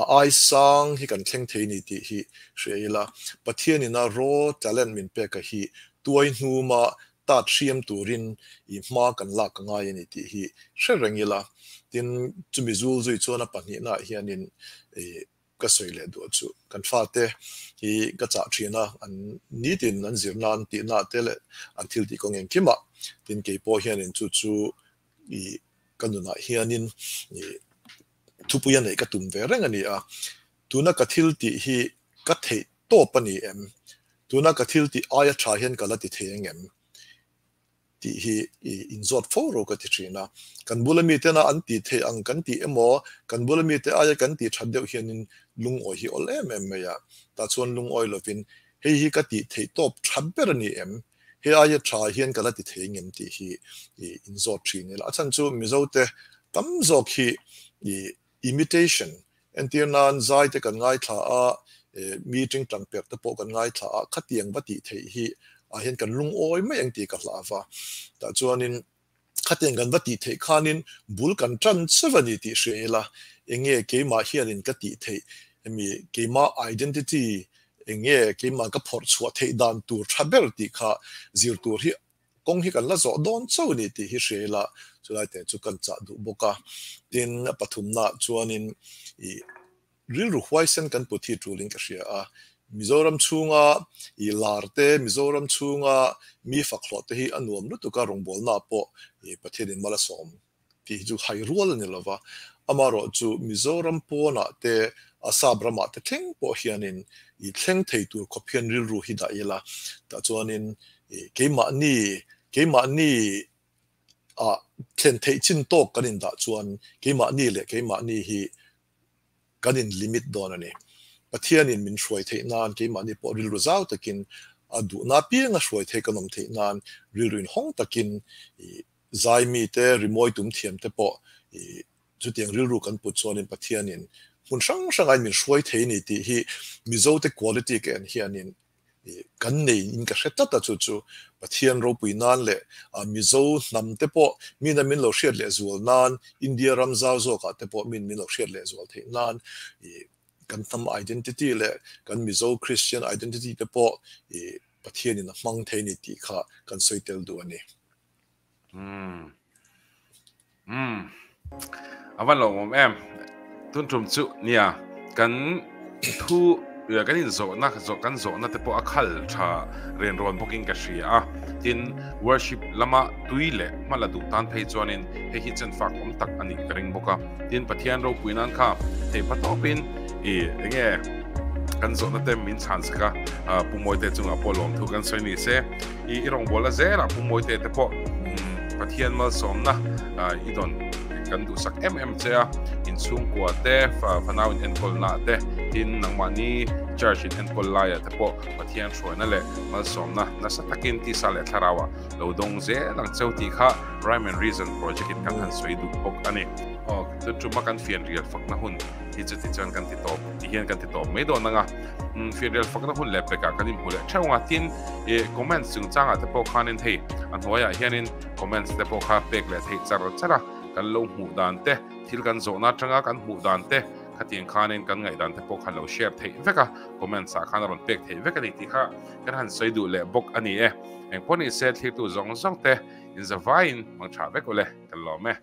A ai sang hi kan thleng thei ni tih hi hria ila, Pathianin a raw talent min pek a hi tuai hnuma tat hriam turin i hma kan lak ka ngai a ni tih hi hre reng ila. Tin, chumi zul zui chuan a pahnihnaah hianin i ka sawi leh duh chu kan fate hi ka chah thin a, an nitin an zirna an tihna te leh an thil tih kawng engkimah. Tin, kei pawh hianin chu chu i ka nunah hianin i thupui a neih ka tum ve reng a ni a. Tuna ka thil tih hi ka theih tawp a ni em? Tuna ka thil tih aia tha hian ka la ti thei ang em? Tih hi i inzawt fo ro ka ti thin a. Kan bula mitena an tih theih ang kan tih emaw, kan bula mite aia kan tih that deuh hianin lungawi hi awl em em mai a. Tah chuan lungawi lovin hei hi ka tih theih tawp tha ber a ni em? Hei aia tha hian ka la ti thei ang em tih hi i inzawt thin ila. A chhan chu Mizote tam zawk hi i Imitation, entir nan zai te kan ngaithla a, mi tingtang perh te pawh kan ngaithla a, khatiang va tih theih hi ah hian kan lungawi mai ang tih ka hlah va. Tah chuanin khatiang kan va tih theih khanin bul kan tan chauh a ni tih hria ila, enge keimah hianin ka tih theih, hemi keimah identity enge keimah ka phawrh chhuah theih dan tur tha ber tih kha zir tur hi Kawng hi kan la zawh dawn chauh a ni tih hi hria ila, chulai te chu kan chah duh bawk a. Tin, a pathumnaah chuanin i rilru huaisen kan put hi tulin ka hria a. Mizoram chhunga i lar te, Mizoram chhunga mi fak hlawh te hi a nuam lutuk a, rawngbawlnaah pawh i Pathianin mal a sawm tih hi chu hai rual a ni lova. Amaherawh chu Mizoram pawnah te, Assam ramah te thleng pawh hianin i thleng thei tur khawp hian rilru hi dah ila. Tah chuanin keimahni, keimahni ah thlen theih chin tawk kan indah chuan keimahni leh keimahni hi kan in limit dawn a ni. Pathianin min hruai theih nan keimahni pawh rilru zau takin a duhna apianga hruai theih kan awm theih nan rilru inhawng takin i zai mite, rimawi tum thiam te pawh i chutiang rilru kan put chuanin Pathianin hmun hrang hranga min hruai thei a ni tih hi Mizote quality ka en hianin kan nei in ka hre tlat a, chu chu Pathian ropui nan leh Mizo hnam te pawh min a min lo hriat leh zual nan, India ram zau zawkah te pawh min min lo hriat leh zual theih nan kan hnam identity leh kan Mizo Christian identity te pawh Pathianin a hmang thei a ni tih kha kan sawi tel duh a ni. Umm. Umm. A van lo awm em. Tun tum chu nia kan thu kan in zawhna kan zawhna te pawh a khal tha ren rawn bawkin ka hria a. Tin worship lama tui leh hma la duh tan phei chuanin hei hi chen fak awm tak a nih ka ring bawk a. Tin Pathian ropui nan kha theih hma tawpin i enge kan zawhna te min chhan sak a. Pu Mawite chungah pawh lawmthu kan sawi ni se. I i rawngbawlna zelah Pu Mawite te pawh Pathian malsawmna i dawn kan duhsak em em che a, inchhungkua te, fanau in enkawlna te, tin nangmahni church in enkawl laia te pawh Pathian hruaina leh malsawmna nasa takin tisa leh thlarauah lo dawng zel ang cheu tih kha Rhyme and Reason project in kan han sawi duh bawk a ni. Aw, tun tuma kan fianrial fakna hun hi chuti chuan kan ti tawp ti hian kan ti tawp mai dawn ang a. Fianrial fakna hun leh pekah kan inhmu leh theuh ang a, tin ih comments chungchangah te pawh khanin hei a hnuaiah hianin comments te pawh kha pek leh theih char char a, kan lo hmuh dan te, thil kan zawhna atanga kan hmuh dan te khatiang khanin kan ngaihdan te pawh kha lo share theih vek a, comments ah khan a rawn pek theih vek a ni tih kha kan han sawi duh leh bawk a ni e. Engpawh ni se thlirtu zawng zawng te inzavaiin hmang tha vek ule, kan lawm e.